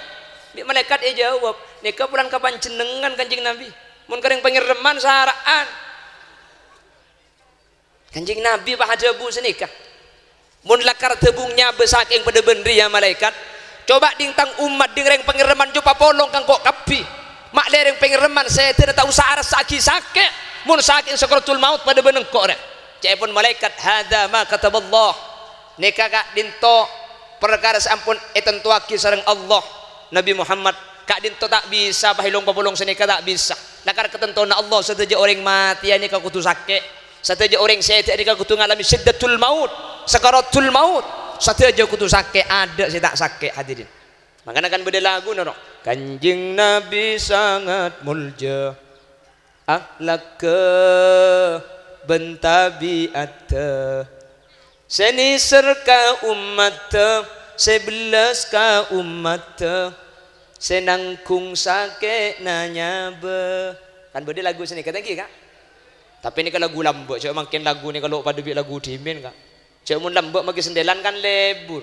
Bi' malaèkat èjâwâb, "Nèka polana ka panjhennengngan, Kanjeng Nabi. Mon ka rèng pangèrèman, sara'an." Kanjeng Nabi pas adhâbu sanèka, "Mon lakar dhâbuna nyabâ sakèng padâ bân rèya malaèkat, coba ding tang ommat, ding rèng pangèrèman jhâ' papolong ka engko' kabbhi. Ma' lè rèng pangèrèman sèdhâna ta' osa arassa'aghi sakè', mon sakèng sakaratul maut padâ bân engko' rè." Ca'èpon malaèkat, "Hadza ma kataballah." Nèka ka'dinto parkara sè ampon ètantowaghi sareng Allah. Nabi Muhammad, ka'dinto ta' bisa pahelong papolong sanèka, ta' bisa. Lakar katantona Allah, sadhâjâ orèng matèya nèka kodhu sakè'. Sadhâjâ orèng sèdhâ nèka kodhu ngalamè syiddatul maut, sakaratul maut. Sadhâjâ kodhu sakè', adâ' sè ta' sakè', hadirin. Mangkana kan bâdâ laguna, ro. Kanjeng Nabi sangat molja, akhlakka bân tabi'atta. Sè nèser ka ommatta, sè bellas ka ommatta, sè nangghung sakè'na nyabâ. Kan bâdâ lagu sanèka, ta' ènggi, Ka'? Tapè nèka lagu lambâ', jhâ' mangkèn lagu nèka lo' padâ bi' lagu dhimèn, Ka'. Jhâ' mon lambâ' maghi sandhèlan kan lebur.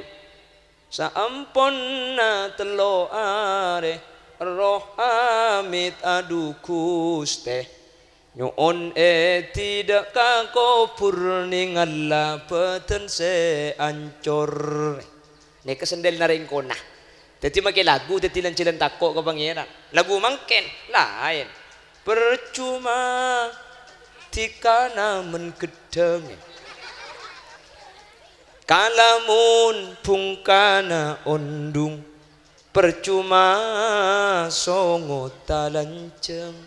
Saamponna tello arè, erroh amit, adhu Ghustè, nyo'on èdhi dâ' ka kobhur nèngalla bhâdhân sè ancor. Nèka sandhèlanna rèng kona. Dhâddhi makè lagu, dhâddhi lan-jhâlân tako' ka Pangèran. Lagu mangkèn, laèn. Parcoma dhikana men gheddhâng, kalamon bhungkana ondhung. Parcoma songo talanjhâng,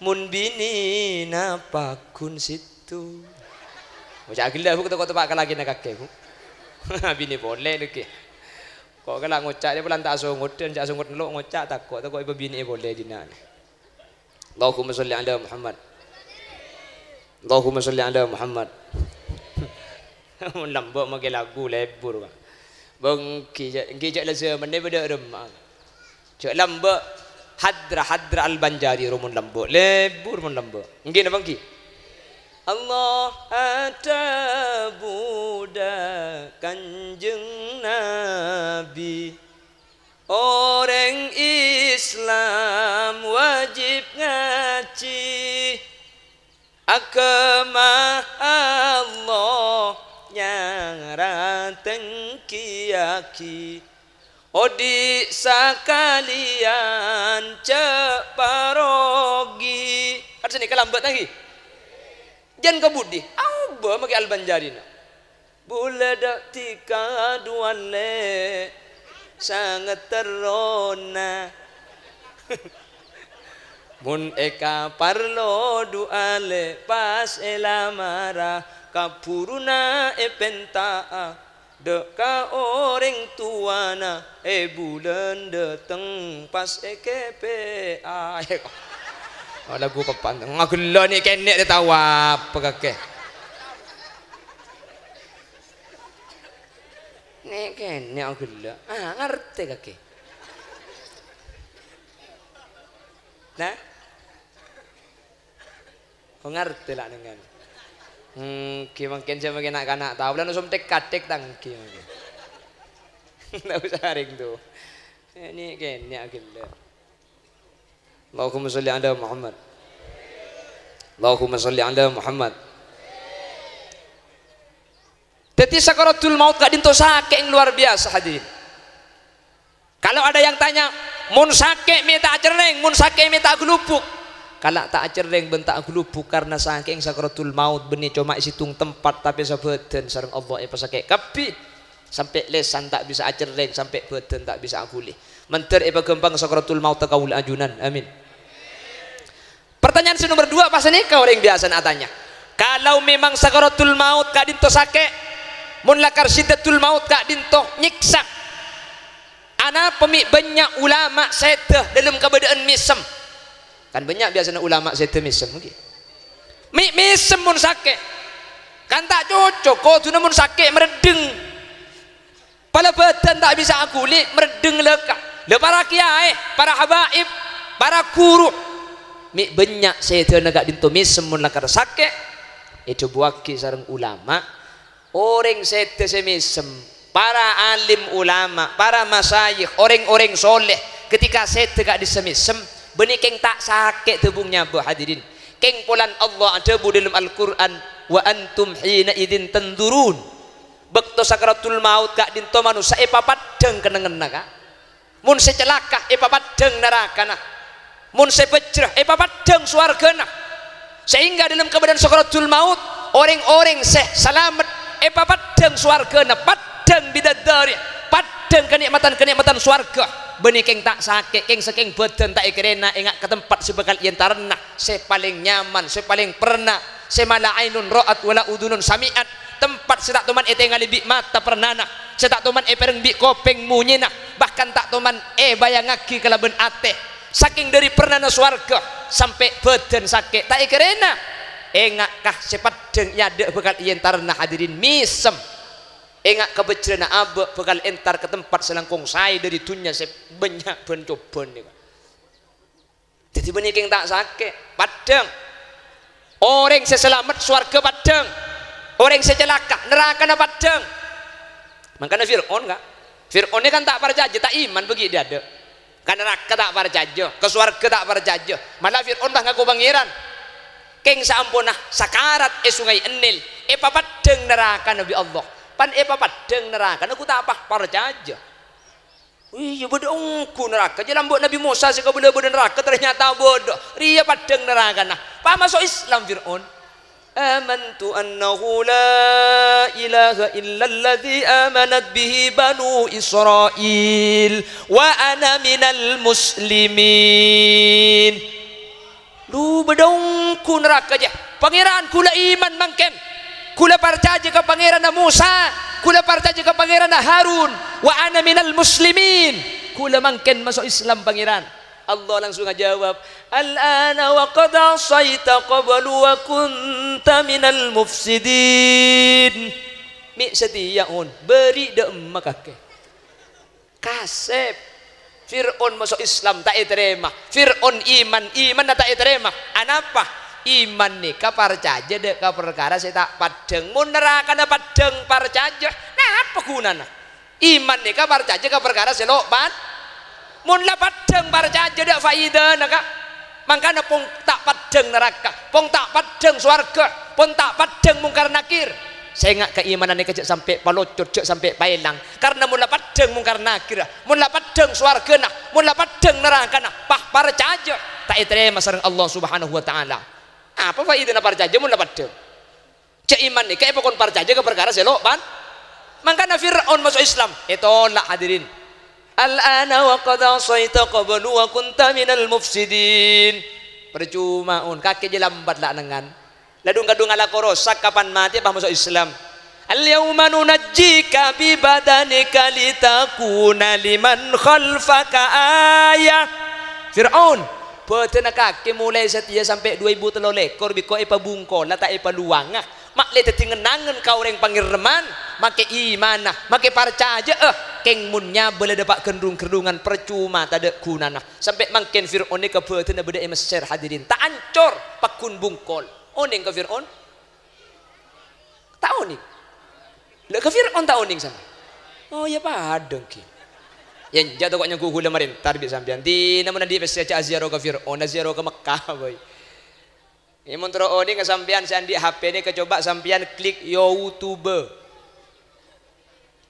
mon binèna paggun sèttong. Ngoca' ghellâ', Bu', tako' teppa' ka lakèna kakè, Bu'. Binè polè, lho, ghi. Ko' kala ngoca' rè polana ta' asongodhân, ca'na songodhân lo' ngoca' tako', tako' èpabinè'è polè dina'na. Allahumma sholli ala Muhammad. Allahumma sholli ala Muhammad. Mon lambâ' makè lagu lebur, Pak. Bânggi, jhâ', ènggi jhâ' la jhâmanna padâ remma. Jhâ' lambâ' hadra, hadra Al-Banjari ro mon lambâ'. Lebur mon lambâ'. Ènggi napa ènggi? Allah adhâbu dâ' Kanjeng Nabi. Orèng Islam wajib ngajhi, aghâma Allah nyara tèngghiyaghi, odi' sakalèyan jhâ' parogi. Kan sanèka lambâ' ta' ènggi? Jân ka budi, aobâ makè Al-Banjarina. Bulâ dâ' dhika duwâ' lè', sanget terrona. Mon èkaparlo duwâ' lè', pas èlamara, kabhuruna èpènta'a. Dâ' ka orèng towana, è bulân dâteng pas èkèpè'a. Oh, lagu pèpan. Ngaghellâ' nè' kènè' rè tao apa kakè. Nè' kènè' aghellâ'. Ah, ngartè kakè. Nah? Kok ngartè la' nengngan? Èngghi mangkèn sè mangkèn na'-kana' tao, la nusum tèk-katèk ta' èngghi mangkèn. Ta' osa rèng to. Ènè' kènè' aghellâ'. Allahumma sholli ala Muhammad. Allahumma sholli ala Muhammad. Dhâddhi sakaratul maut ka'dinto sakè' luar biasa, hadirin. Kalau ada yang tanya, "Mon sakè' mè' ta' acerrèng, mon sakè' mè' ta' aghâlubuk?" Kala' ta' acerrèng bân ta' aghâlubuk karna sakèng sakaratul maut bânnè coma è sèttong tempat, tapè sabâdân sareng Allah èpasakè' kabbhi. Sampè' lèsan ta' bisa acerrèng, sampè' bâdân ta' bisa aghuli. Mandhâr èpaghâmpang sakaratul mautta kaulâ ajunan. Amin. Pertanyaan sè nomer dua, pas nèka orèng biyasana atanya, kalau memang sakaratul maut ka'dinto sakè', mon lakar syiddatul maut ka'dinto nyèksa, anapa mè' bânnya' ulama sèdhâ dâlem kabâdâ'ân mèsem? Kan bânnya' biyasana ulama sèdhâ mèsem, èngghi. Mè' mèsem mon sakè'. Kan ta' cocok, kodhuna mon sakè' marèddheng. Pala bâdân ta' bisa aghuli, marèddheng laka'. La, para kiyaè, para habaib, para ghuru. Mè' bânnya' sèdhâna ka'dinto mèsem mon lakar sakè', èdhâbuwâghi sareng ulama, orèng sèdhâ sè mèsem, para alim ulama, para masyayikh, orèng-orèng sholeh, ketika sèdhâ ka'dissa mèsem, bânnè kèng ta' sakè' dhâbung nyabâ, hadirin. Kèng polana Allah adhâbu dâlem Al-Qur'an, "Wa antum hina idzin tandzurun." Bâkto sakaratul maut ka'dinto manossa èpapaddhâng kennengnganna, Ka'. Mon sè calaka, èpapaddhâng narakana. Mon sè bhâjjhrâ, èpapaddhâng sowarghâna. Sehingga dâlem kabâdâ'ân sakaratul maut, orèng-orèng sè salamet èpapaddhâng sowarghâna, paddhâng bidadari, paddhâng kanè'matan-kanè'matan sowarghâ. Bânnè kèng ta' sakè', kèng-sakèng bâdân ta' èkèrèna, enga' ka tempat sè bhâkal èentarana, sè palèng nyaman, sè palèng perna, sè ma la ainun ra'at wa la udhunun sami'at, tempat sè ta' toman ètèngalè bi' mata pernana, sè ta' toman èpèrèng bi' kopèng monyèna, bahkan ta' toman èbâjângaghi kalabân atè. Sakèng dâri pernana sowarghâ, sampè' bâdân sakè' ta' èkèrèna. Enga' ka sè paddhâng è adâ' bhâkal èentarana, hadirin, mèsem. Enga' ka bhâjjhrâna abâ' bhâkal èntar ka tempat sè langkong saè dâri dhunnya sè bânnya' bân-cobân nèka. Dhâddhi bânnè kèng ta' sakè', paddhâng. Orèng sè salamet sowarghâ paddhâng. Orèng sè calaka, narakana paddhâng. Mangkana Fir'aun, Ka'. Fir'aun nèka kan ta' parcajâ, ta' iman bâgi' dâ'-adâ'. Ka naraka ta' parcajâ, ka sowarghâ ta' parcajâ. Mala Fir'aun pas ngako pangèran. Kèng saamponna sakarat è Songay Nil, èpapaddhâng narakana bi' Allah. Pan èpapaddhâng narakana ghu ta' pas parcajâ. Iyâ, bâdâ ongghu naraka. Jhâ' lambâ' Nabbhi Mosa sè kabâlâ bâdâ naraka, ternyata bâdâ. Rèya paddhâng narakana. Pas maso' Islam Fir'aun. "Amantu annahu la ilaha illalladzi amanat bihi banu Israil, wa ana minal muslimin." Lu, bâdâ ongghu naraka, jhâ'. Pangèran, ghulâ iman mangkèn. Ghulâ parcajâ ka Pangèranna Mosa, ghulâ parcajâ ka Pangèranna Harun. "Wa ana minal muslimin." Ghulâ mangkèn maso' Islam, Pangèran. Allah langsung ajâwâb, "Al-ana wa qad asaita qablu wa kunta minal mufsidin." Mè' satèya, On, bâri' dâ' emma kakè. Kasèp. Fir'aun maso' Islam ta' ètarèma. Fir'aun iman, imanna ta' ètarèma. Anapa? Iman nèka parcajâ dâ' ka parkara sè ta' paddhâng. Mon narakana paddhâng parcajâ, napa ghunana? Iman nèka parcajâ ka parkara sè lo' pad-, mon la paddhâng parcajâ, dâ' faidana, Ka'. Mangkana pong ta' paddhâng naraka, pong ta' paddhâng sowarghâ, pon ta' paddhâng Mungkar Nakir. Sènga' kaimanan nèka jhâ' sampè' palocot, jhâ' sampè' paèlang. Karna mon la paddhâng Mungkar Nakir, mon la paddhâng sowarghâna, mon la paddhâng narakana, pas parcajâ ta' ètarèma sareng Allah Subhanahu wa Ta'ala. Apa faidana parcajâ mon la paddhâng? Jhâ' iman nèka èpakon parcajâ ka parkara sè lo' pan-, mangkana Fir'aun maso' Islam, ètola', hadirin. "Al-ana wa qad asaita qablu wa kunta minal mufsidin." Parcoma, On, kakè jhâ' lambat la nengngan. La dhung-kadhung alako rosak, kapan matè pas maso' Islam. "Al-yauma nunajjika bi badanika litakuna liman khalfaka ayah." Fir'aun, bâdâna kakè molaè satèya sampè' dhu èbu tello lèkor bi' engko' èpabungkola, ta' èpalowanga. Ma'lè dhâddhi ngen-angen ka orèng pangèrèman, makè imanna, makè parcajâ'â. Kèng mon nyabâ la dâpa' ghândhung-ghândhungan, parcoma, tadâ' ghunana. Sampè' mangkèn Fir'aun nèka bhâdhânna bâdâ è Messèr, hadirin. Ta' ancor, pagghun bungkol. Onèng ka Fir'aun? Ta' onèng. La ka Fir'aun ta' onèng sampèyan? Oh, iyâ padâ èngghi. Iyâ, enjâ' toko' nyangghu ghulâ marènta bi' sampèyan. Dinah mon andi' pèssè jhâ' aziarah ka Fir'aun, aziarah ka Mekkah bhâi. Iyâ, mon terro onèng sampèyan sè andi' H P nèka, coba sampèyan klik YouTube.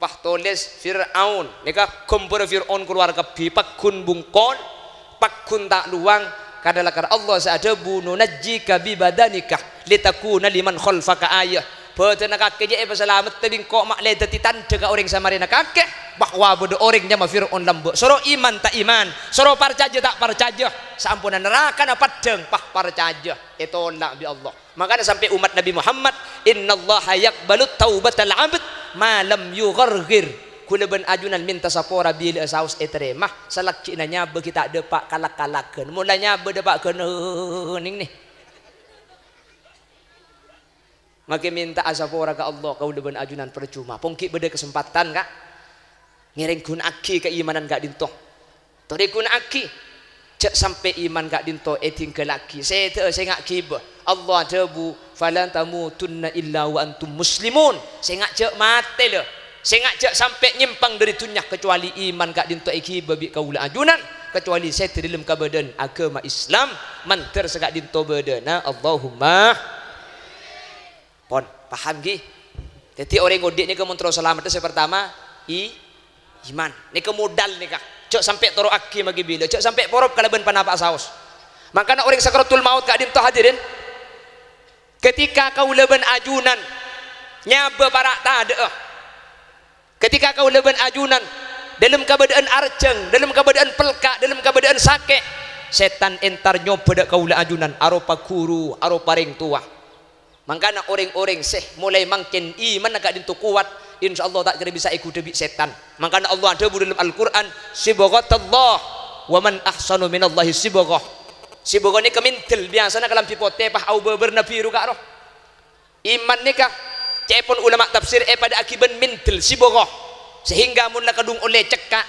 Pas tolès Fir'aun. Nèka ghâmbhârrâ Fir'aun kalowar kabbhi, pagghun bungkol, pagghun ta' lowang, kadhâ' lakar Allah sè adhâbu, "Nunajjika bi badanika litakuna liman khalfaka ayah." Bhâdhânna kakè jhâ' èpasalamettè bi' engko' ma' lè dhâddhi tandhâ ka orèng sè marèna kakè, bahwa bâdâ orèng nyama Fir'aun lambâ'. Soro iman ta' iman, soro parcajâ ta' parcajâ. Saamponna narakana paddhâng, pas parcajâ, ètolak bi' Allah. Mangkana sampè' ommat Nabbhi Muhammad, "Innallaha yaqbalut taubatal abd ma lam yugharghir." Ghulâ bân ajunan mènta sapora bilâ'â saos ètarèma, salagghina nyabâ ghi' ta' dâpa' kalak-kalaghân. Mon la nyabâ dâpa' ghânèng nè. Makè mènta'a sapora ka Allah, kaulâ bân ajunan parcoma. Pong ghi' bâdâ kasempadhân, Ka'. Ngèrèng ghuna'aghi kaimanan ka'dinto. Torè ghuna'aghi. Jhâ' sampè' iman ka'dinto èdhinggâllaghi. Sèdhâ'â sènga' ghibâ. Allah adhâbu, "Fala tamutunna illa wa antum muslimun." Sènga' jhâ' matè, lho. Sènga' jhâ' sampè' nyèmpang dâri dhunnya, kecuali iman ka'dinto èghibâ bi' kaulâ ajunan, kecuali sèdhâ dâlem kabâdâ'ân aghâma Islam, mandhâr saka'dinto bâdâna. Allahumma. Pon, paham, ghi? Dhâddhi, orèng odi' nèka mon terro salamet, sè partama, i-, iman. Nèka modal nèka. Jhâ' sampè' toro'aghi maghi bilâ, jhâ' sampè' porop kalabân panapa'a saos. Mangkana orèng sakaratul maut ka'dinto, hadirin, ketika kaulâ bân ajunan nyabâ para' tadâ'â, ketika kaulâ bân ajunan dâlem kabâdâ'ân arjhâng, dâlem kabâdâ'ân pelka', dâlem kabâdâ'ân sakè', sètan entar nyobâ dâ' kaulâ ajunan aropa ghuru, aropa rèng towa. Mangkana orèng-orèng sè molaè mangkèn imanna ka'dinto kowat, insyaallah ta' kèra bisa èghudhâ bi' sètan. Mangkana Allah adhâbu dâlem Al-Qur'an, "Sibghatallah, wa man ahsanu minallahi sibghah." Sibghah nèka mendel, biyasana kalambhi potè, pas aobâ bârna biru, Ka', roh. Iman nèka, ca'èpon ulama tafsir èpadâ'âghi bân mendel, sibghah. Sehingga mon la kadhung ollè cekka',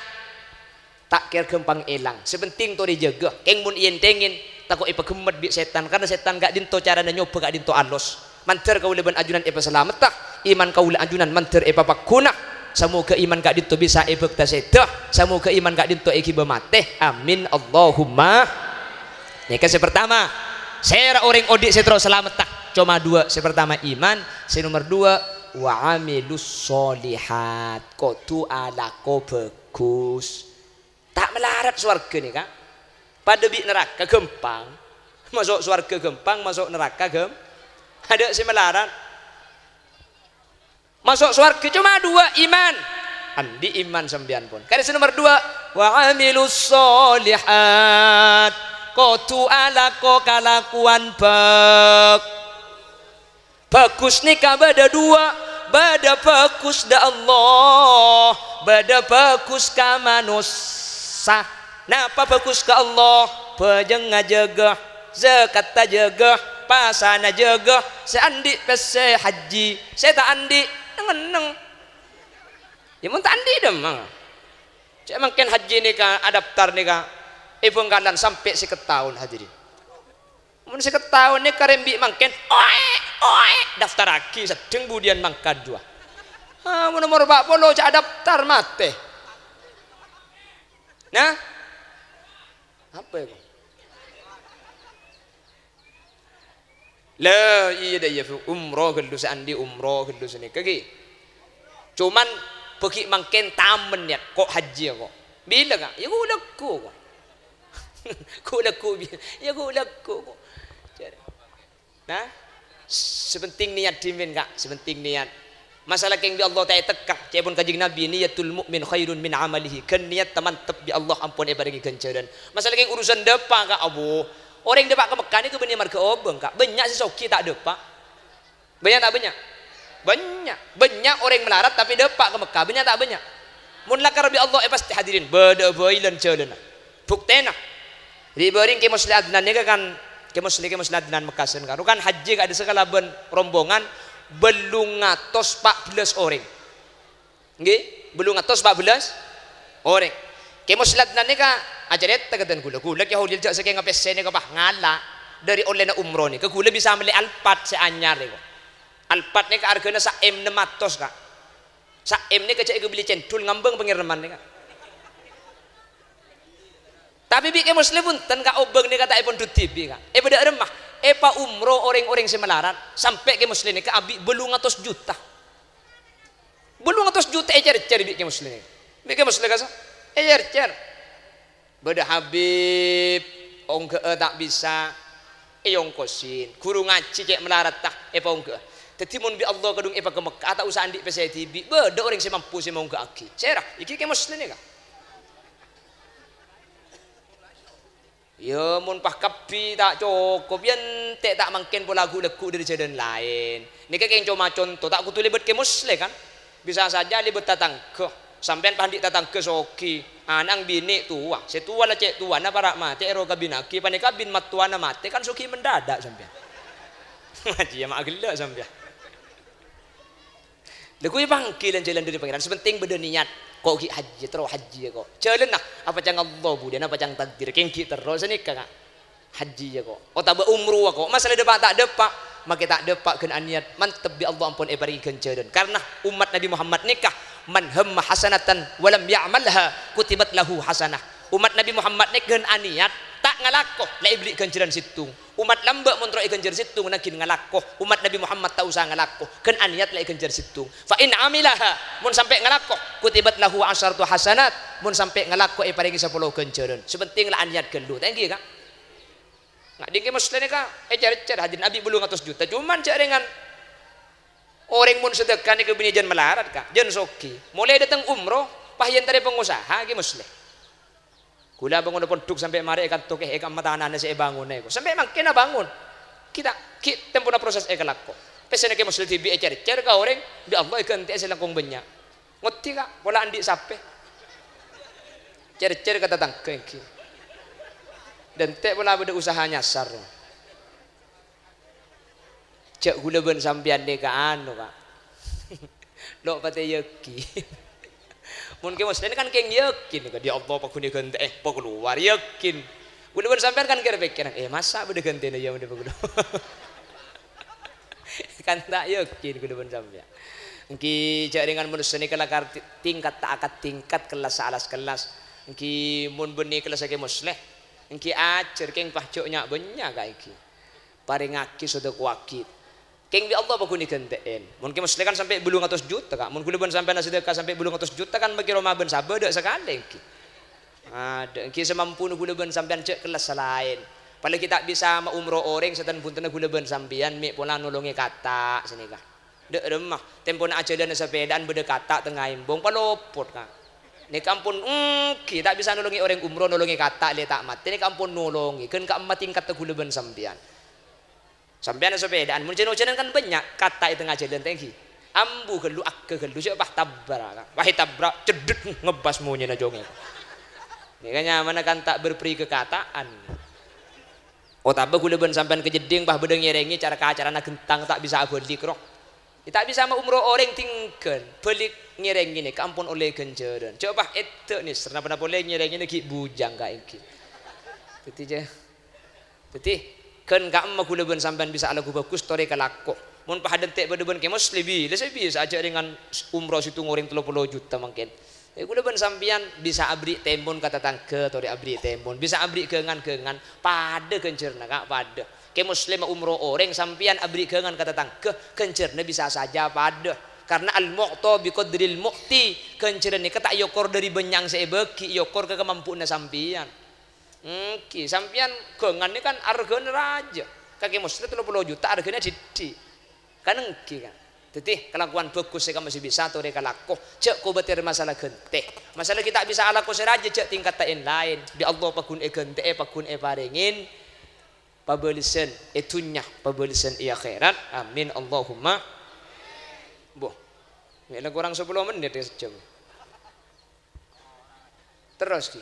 ta' kèra ghâmpang èlang. Sè pentèng torè jâgâ. Kèng mon èèntèngè, tako' èpaghemmet bi' sètan, karna sètan ka'dinto carana nyobâ ka'dinto alos. Mandhâr kaulâ bân ajunan èpasalametta, iman kaulâ ajunan mandhâr èpapaghuna. Samoghâ iman ka'dinto bisa èbhâkta sèdhâ. Samoghâ iman ka'dinto èghibâ matè. Amin, Allahumma. Nèka sè partama, sèra orèng odi' sè terro salametta? Coma duwâ'. Sè partama iman, sè nomer duwâ' wa amilus sholihat. Kodhu alako bhâghus. Ta' malarat sowarghâ nèka. Padâ bi' naraka ghâmpang. Maso' sowarghâ ghâmpang, maso' naraka ghâm-, adâ' sè malarat. Maso' sowarghâ coma duwâ', iman. Andi' iman sampèyan, pon. Karè sè nomer duwâ', "Wa amilus sholihat." Kodhu alako kalakowan bhâg-, bhâghus nèka bâdâ duwâ', bâdâ bhâghus dâ' Allah, bâdâ bhâghus ka manossa. Napa bhâghus ka Allah? Bhâjângnga jâgâ, zakatta jâgâ, pasana jâgâ, sè andi' pèssè hajji, sè ta' andi' neng-enneng. Yâ, mon ta' andi' dâmmang. Cè' mangkèn hajji nèka, adaptar nèka, è Bhângkalan sampè' sèket taon, hadirin. Mon sèket taon nèka rèmbi' mangkèn, oè, oè, daftarraghi, seddheng budiyân mangkat jâwâ. Ah, mon omor pa' polo cè' adaptar matè. Nah? Apa itu? La, iyâ, dâ, iyâ, umroh ghâllu sè andi' umroh ghâllu sè nèka, ghi. Coman bâgi' mangkèn tamen, yâ, ko' hajji, yâ, ko'. Bilâ, Ka'? Yâ, ghu-, lagghu', ko'. Ghu-, lagghu', bi-, yâ, ghu-, lagghu', ko'. Jârè. Nah, sè pentèng niat dhimèn, Ka', sè pentèng niat. Masalah kèng bi' Allah ta' ètekka, ca'èpon Kanjeng Nabi, "Niyatul mu'min khairun min amalihi." Ghân niatta mantep bi' Allah ampon èparèngè ghânjhârân. Masalah kèng urusan dâpa', Ka', abbhu. Orèng dâpa' ka Mekkah nèko bânnè marghâ obâng, Ka'. Bânnya' sè soghi ta' dâpa'. Bânnya' ta' bânnya'? Bânnya'. Bânnya' orèng malarat tapè dâpa' ka Mekkah. Bânnya' ta' bânnya'? Mon lakar bi' Allah èpastè hadirin, bâdâ'â bhâi lan jhâlânna. Buktèna, ri-bâri' Kè Musleh Adnan nèka kan, Kè Musleh, Kè Musleh Adnan Mekkasân kan, kan hajji ka'dissa kalabân rombongan bâllung atos pa' bellâs orèng. Ngghi, bâllung atos pa' bellâs orèng. Kè Musleh Adnan nèka acarèta ka dân ghulâ. Ghulâ Kè Holil jhâ' sakènga pèssè nèka, pas ngala' dâri ollèna umroh nèka, ghulâ bisa mellè Alphard sè anyar nèka. Alphard nèka arghâna sa-M ennem atos, Ka'. Sa-M nèka jhâ' èkabelli cendhul ngambâng pangèrèman nèka. Tapè bi' Kè Musleh bhunten, Ka', obâng nèka ta' èpondhut dhibi', Ka'. Èpadâ'â remma, èpaumroh orèng-orèng sè malarat, sampè' Kè Musleh nèka abi' bâllung atos juta. Bâllung atos juta ècèr-cèr bi' Kè Musleh nèka. Bi' Kè Musleh kasa ècèr-cèr. Bâdâ Habib, ongghâ'â ta' bisa, èongkosin. Ghuru ngajhi cè' malarat, ta' èpaongghâ'â. Dhâddhi mon bi' Allah kadhung èpaghâmèk, ta' osa andi' pèssè dhibi', bâdâ orèng sè mampu sè maongghâ'aghi. Sèra, èngghi Kè Musleh nèka. Iyâ, mon pas kabbhi ta' cokop, yâ èntè' ta' mangkèn pola ghu'-lagghu' dâri jhâlân laèn. Nèka kèng coma conto, ta' kodhu lèbât Kè Musleh, kan? Bisa saja lèbât tatangghâ. Sampèyan pas andi' tatangghâ soghi, ana'na binè' towa. Sè towa la cè' towana para' matè, èro kabinaghi, panèka bin mattowana matè, kan soghi mendadak sampèyan. Jiyâ ma' ghellâ' sampèyan. Lha, ghu yâ panggilan jhâlân dâri Pangèran, sè pentèng bâdâ niat. Ko' ghi' hajji, terro hajji yâ, ko'. Jhâlânna, apa ca'na Allah budiyân, apa ca'na takdir, kèng ghi' terro sanèka, Ka'. Hajji yâ, ko'. Otabâ umroh yâ, ko'. Masalah dâpa' ta' dâpa', makè ta' dâpa' ghân aniat, mantep bi' Allah ampon èparèngè ghânjhârân. Karna ommat Nabbhi Muhammad nèka, "Man hamma hasanatan wa lam ya'malha, kutibat lahu hasanah." Ommat Nabbhi Muhammad nèka ghân aniat, ta' ngalako, la èberri' ghânjhârân sèttong. Ommat lambâ' mon terro èghânjhâr sèttong, na ghi' ngalako. Ommat Nabbhi Muhammad ta' osa ngalako, ghân aniat la èghânjhâr sèttong. Fa in 'amilaha, mon sampè' ngalako, kutibat lahu 'asyaratu hasanat, mon sampè' ngalako èparèngè sapolo ghânjhârân. Sè pentèng la aniat ghâllu, ta' èngghi, Ka'? Nga' dhing Kè Musleh nèka ècèr-cèr, hadirin, abi' bâllung atos juta. Coma jhâ' rèngan orèng mon sedekah nèka binè' jân malarat, Ka', jân soghi. Molaè dâteng umroh, pas èentarè pangosaha Kè Musleh. Ghulâ bângon pondhuk sampè' marè èkanto kè, è ka'emma tanana sè èbângonè, ko'. Sampè' mangkèn abângon. Ghi' ta', ghi' tempona proses èkalako. Pèssèna Kè Musleh dhibi' ècèr-cèr ka orèng, bi' Allah èghântè'è sè langkong bânnya'. Ngoddi, Ka', pola andi' sapè. Cèr-cèr ka tatangghâ èngghi. Dântè' pola bâdâ usaha nyasar. Jhâ' ghulâ bân sampèyan nèka anu, Ka'. Lo' patè yakin. Mon Kè Musleh kan kèng yakin, "Ka' dhi' Allah paghun èghântè'è, pakalowar yakin." Ghulâ bân sampèyan kan kèra pèkkèran, "Eh, masa' bâdâ ghântèna yâ mon pakalowar?" Kan ta' yakin ghulâ bân sampèyan. Èngghi jhâ' rèngan manossa nèka lakar ti-, tingkat ta' akad tingkat, kellas sa' alas kellas. Èngghi mon bânnè kellassa Kè Musleh, èngghi ajhâr kèng pas jhâ' nya'-bânnya', Ka', èngghi. Parèngaghi, sodakoaghi. Kèng bi' Allah paghun èghântè'è. Mon Kè Musleh kan sampè' bâllung atos juta, Ka'. Mon ghulâ bân sampèyan asadekah sampè' bâllung atos juta kan makè roma bân sabâ dâ' sakalè èngghi. Adâ' èngghi sè mampuna ghulâ bân sampèyan jhâ' kellas sè laèn. Apalagi ta' bisa maumroh orèng sè tan-bhuntenna ghulâ bân sampèyan mè' pola nolongè kata' sanèka. Dâ' remma, tempona ajhâlâna sapèdaan bâdâ kata' tengnga embong, palopot, Ka'. Nèka ampon èngghi ta' bisa nolongè orèng umroh, nolongè kata' lè ta' matè, nèka ampon nolongè. Ghân ka'emma tingkatta ghulâ bân sampèyan. Sampèyan sapèdaan, mon jân-ojânan kan bânnya' kata' è tengnga jhâlân, ta' èngghi. Ambu ghâllu, agghâ ghâllu, jhâ' pas tabrak, Ka'. Pas ètabrak, ceddet, ngebbhâs monyèna jhungè. Nèka nyamana kan ta' berperi kekata'an. Otabâ ghulâ bân sampèyan ka jeddhing, pas bâdâ ngèrèngè cara-kacarana ghentang, ta' bisa abâli' rowa. Yâ, ta' bisa maumroh orèng dhingghân, bâli' ngèrèngè nèka ampon ollè ghânjhârân. Jhâ' pas èdâ' nèser, napa-napa ollè ngèrèngè nèka ghi' bujâng, Ka', èngghi. Dhâddhi, jhâ-, Dhâddhi, ghân ka'emma ghulâ bân sampèyan bisa alako bhâghus torè kalako. Mon pas adântè' bâdâ bân Kè Musleh, bilâ sè bisa ajhâ' rèngan umroh sèttong orèng tello polo juta mangkèn. È, ghulâ bân sampèyan bisa aberri' tèmon ka tatangghâ, torè aberri' tèmon. Bisa aberri' ghângan-ghângan. Padâ ghânjhârânna, Ka', padâ. Kè Musleh maumroh orèng, sampèyan aberri' ghângan ka tatangghâ, ghânjhârânna bisa saja padâ. Karna al-mu'ta bi qadril mu'ti, ghânjhârân nèka ta' èokor dâri bânnya'na sè èbâghi, èokor ka kamampuanna sampèyan. Èngghi, sampèyan ghângan nèka kan arghâna rajâ. Ka Kè Musleh tello polo juta arghâna dhiddhi'. Kan èngghi, kan? Dhâddhi, kalakowan bhâghus sè ka'emma sè bisa torè kalako. Jhâ' kobâtèr masalah ghântè. Masalah ghi' ta' bisa alako sè rajâ, jhâ' tingkatta èn-laèn. Bi' Allah paghun èghântè'è, paghun èparèngè pabâlessan è dhunnya, pabâlessan è akhèrat. Amin, Allahumma. Boh. Mè' la korang sapolo mennit yâ, sajhâm. Terros, ghi.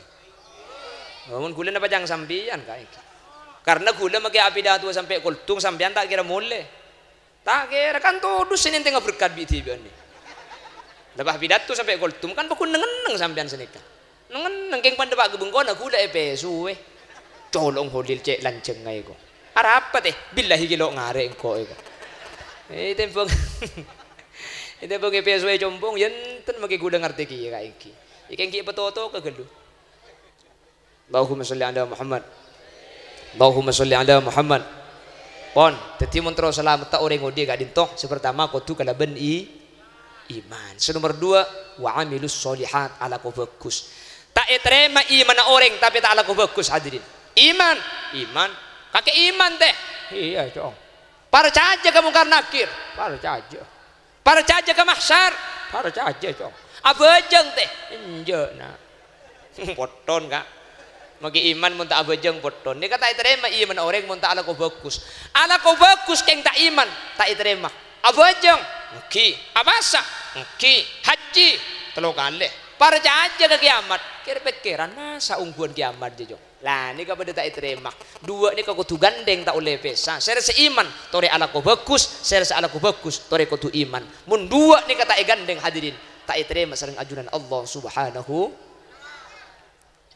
Oh, mon ghulâ napa ca'na sampèyan, Ka', èngghi. Karna ghulâ makè apidato sampè' koldhung, sampèyan ta' kèra molè. Ta' kèra, kan todus sè nèntènga berkat bi'-dhibi'ân. Dâpa' pidato sampè' Kultum, kan paggun neng-enneng sampèyan sanèka. Neng-enneng kèng pandâ pa' ghâ bengkona ghulâ èpèsowè. Colong Holil cè' lanjhângnga èko. Arapa tè? Billahi kèlo ngarè' engko' èko. Eh, tembhâng. Tembhâng èpèsowè compong, yâ enten makè ghulâ ngartè kèya ka èngghi. Èkèng ghi' èpatotoka ghâllu. Allahumma sholli ala Muhammad. Allahumma sholli ala Muhammad. Pon, dhâddhi mon terro salametta orèng odi' ka'dinto, sè pertama kodhu kalabân i-, iman. Sè nomer dua, wa amilus sholihat, alako bhâghus. Ta' ètarèma imanna orèng, tapè ta' alako bhâghus, hadirin. Iman, iman. Kakè iman, tè. Iyâ, Cong. Parcajâ ka Mungkar Nakir. Parcajâ. Parcajâ ka mahsyar? Parcajâ, Cong. Abhâjâng, tè? Enjâ', Na'. Potton, Ka'. Makè iman mon ta' abhâjâng, potton. Nèka ta' ètarèma imanna orèng mon ta' alako bhâghus. Alako bhâghus kèng ta' iman, ta' ètarèma. Abhâjâng? Èngghi. Apasa? Èngghi. Hajji? Tello kalè. Parcajâ ka kèyamat? Kèr-pèkkèran, masa ongghuwân kèyamat, jâ, Cong? La, nèka padâ ta' ètarèma. Duwâ' nèka kodhu gandhèng, ta' ollè pèsa. Sèra sè iman, torè alako bhâghus, sèra sè alako bhâghus, torè kodhu iman. Mon duwâ' nèka ta' ègandhèng, hadirin, ta' ètarèma sareng ajunan Allah Subhanahu.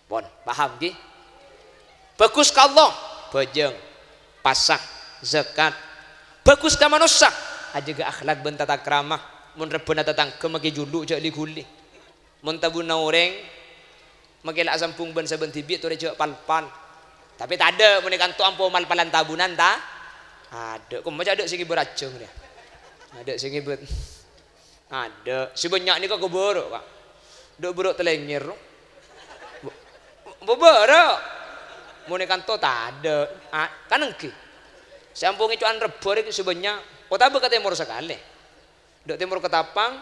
Pon, paham, ghi? Bhâghus ka Allah, bhâjâng, pasa, zakat. Bhâghus ka manossa, ajâgâ akhlak bân tatakrama. Mon rebbhâna tatangghâ, makè julu', jhâ' li-ghuli. Mon tabuna orèng, makè la asambhung bân-sabân dhibi', torè jhâ' pal-pal. Tapè tadâ', mon è kanto ampo mal-palan tabunan, ta-, adâ'. Kemma ca'dâ' sè ngibâ rajâng, rèya. Adâ' sè ngibâ. Adâ'. Sè bânnya' nèka kobârâ', Ka'. Dâ' bârâ' talèngèr, ro. Bo-, bo-, bârâ'. Mon è kanto tadâ'. A-, kan èngghi. Sè ampo ngèco'an rebbhâ rè sè bânnya'. Otabâ ka tèmor sakalè. Dâ' tèmor Ketapang,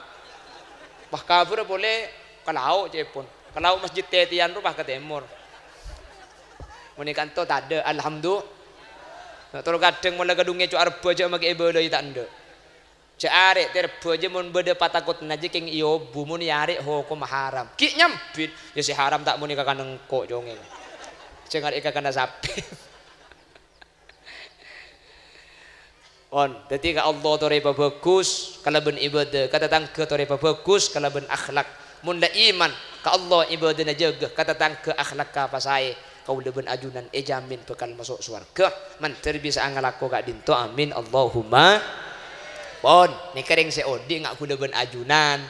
pas kabârâ polè ka lao' cè'èpon. Ka lao' masjid tètèyan ro pas ka tèmor. Mon è kanto tadâ', alhamdu-, na' toro' kadhâng mon la kadhung ngèco'a rebbhâ jhâ' makè èbâlâi ta' endâ'. Jhâ' arè' tè rebbhâ jhâ' mon bâdâ patakotanna jhâ' kèng èobu, mon èarè' hokomma haram. Ghi' nyambit, yâ sè haram ta' monè ka kanèngko', congèl. Jhâ' ngarè' ka kana sapè. On, dhâddhi ka Allah torè pabhâghus kalabân ibâdâ, ka tatangghâ torè pabhâghus kalabân akhlak. Mon la iman, ka Allah ibâdâna jâgâ, ka tatangghâ akhlakka pasaè, kaulâ bân ajunan èjamin bhâkal maso' sowarghâ, mandhâr bisa'a ngalako ka'dinto. Amin, Allahumma. Pon, nèka rèng sè odi' nga' ghulâ bân ajunan.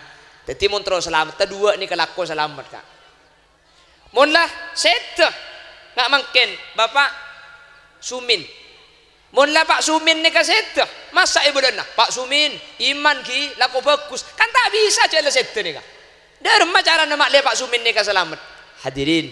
Dhâddhi mon terro salametta duwâ' nèka lako salamet, Ka'. Mon la sèdhâ, nga' mangkèn, Bapa' Sumin. Mon la Pa' Sumin nèka sèdhâ, masa' è bâlâna, "Pa' Sumin, iman ghi, lako bhâghus." Kan ta' bisa jhâ' la sèdhâ nèka. Dâremma carana ma'lè Pa' Sumin nèka salamet? Hadirin,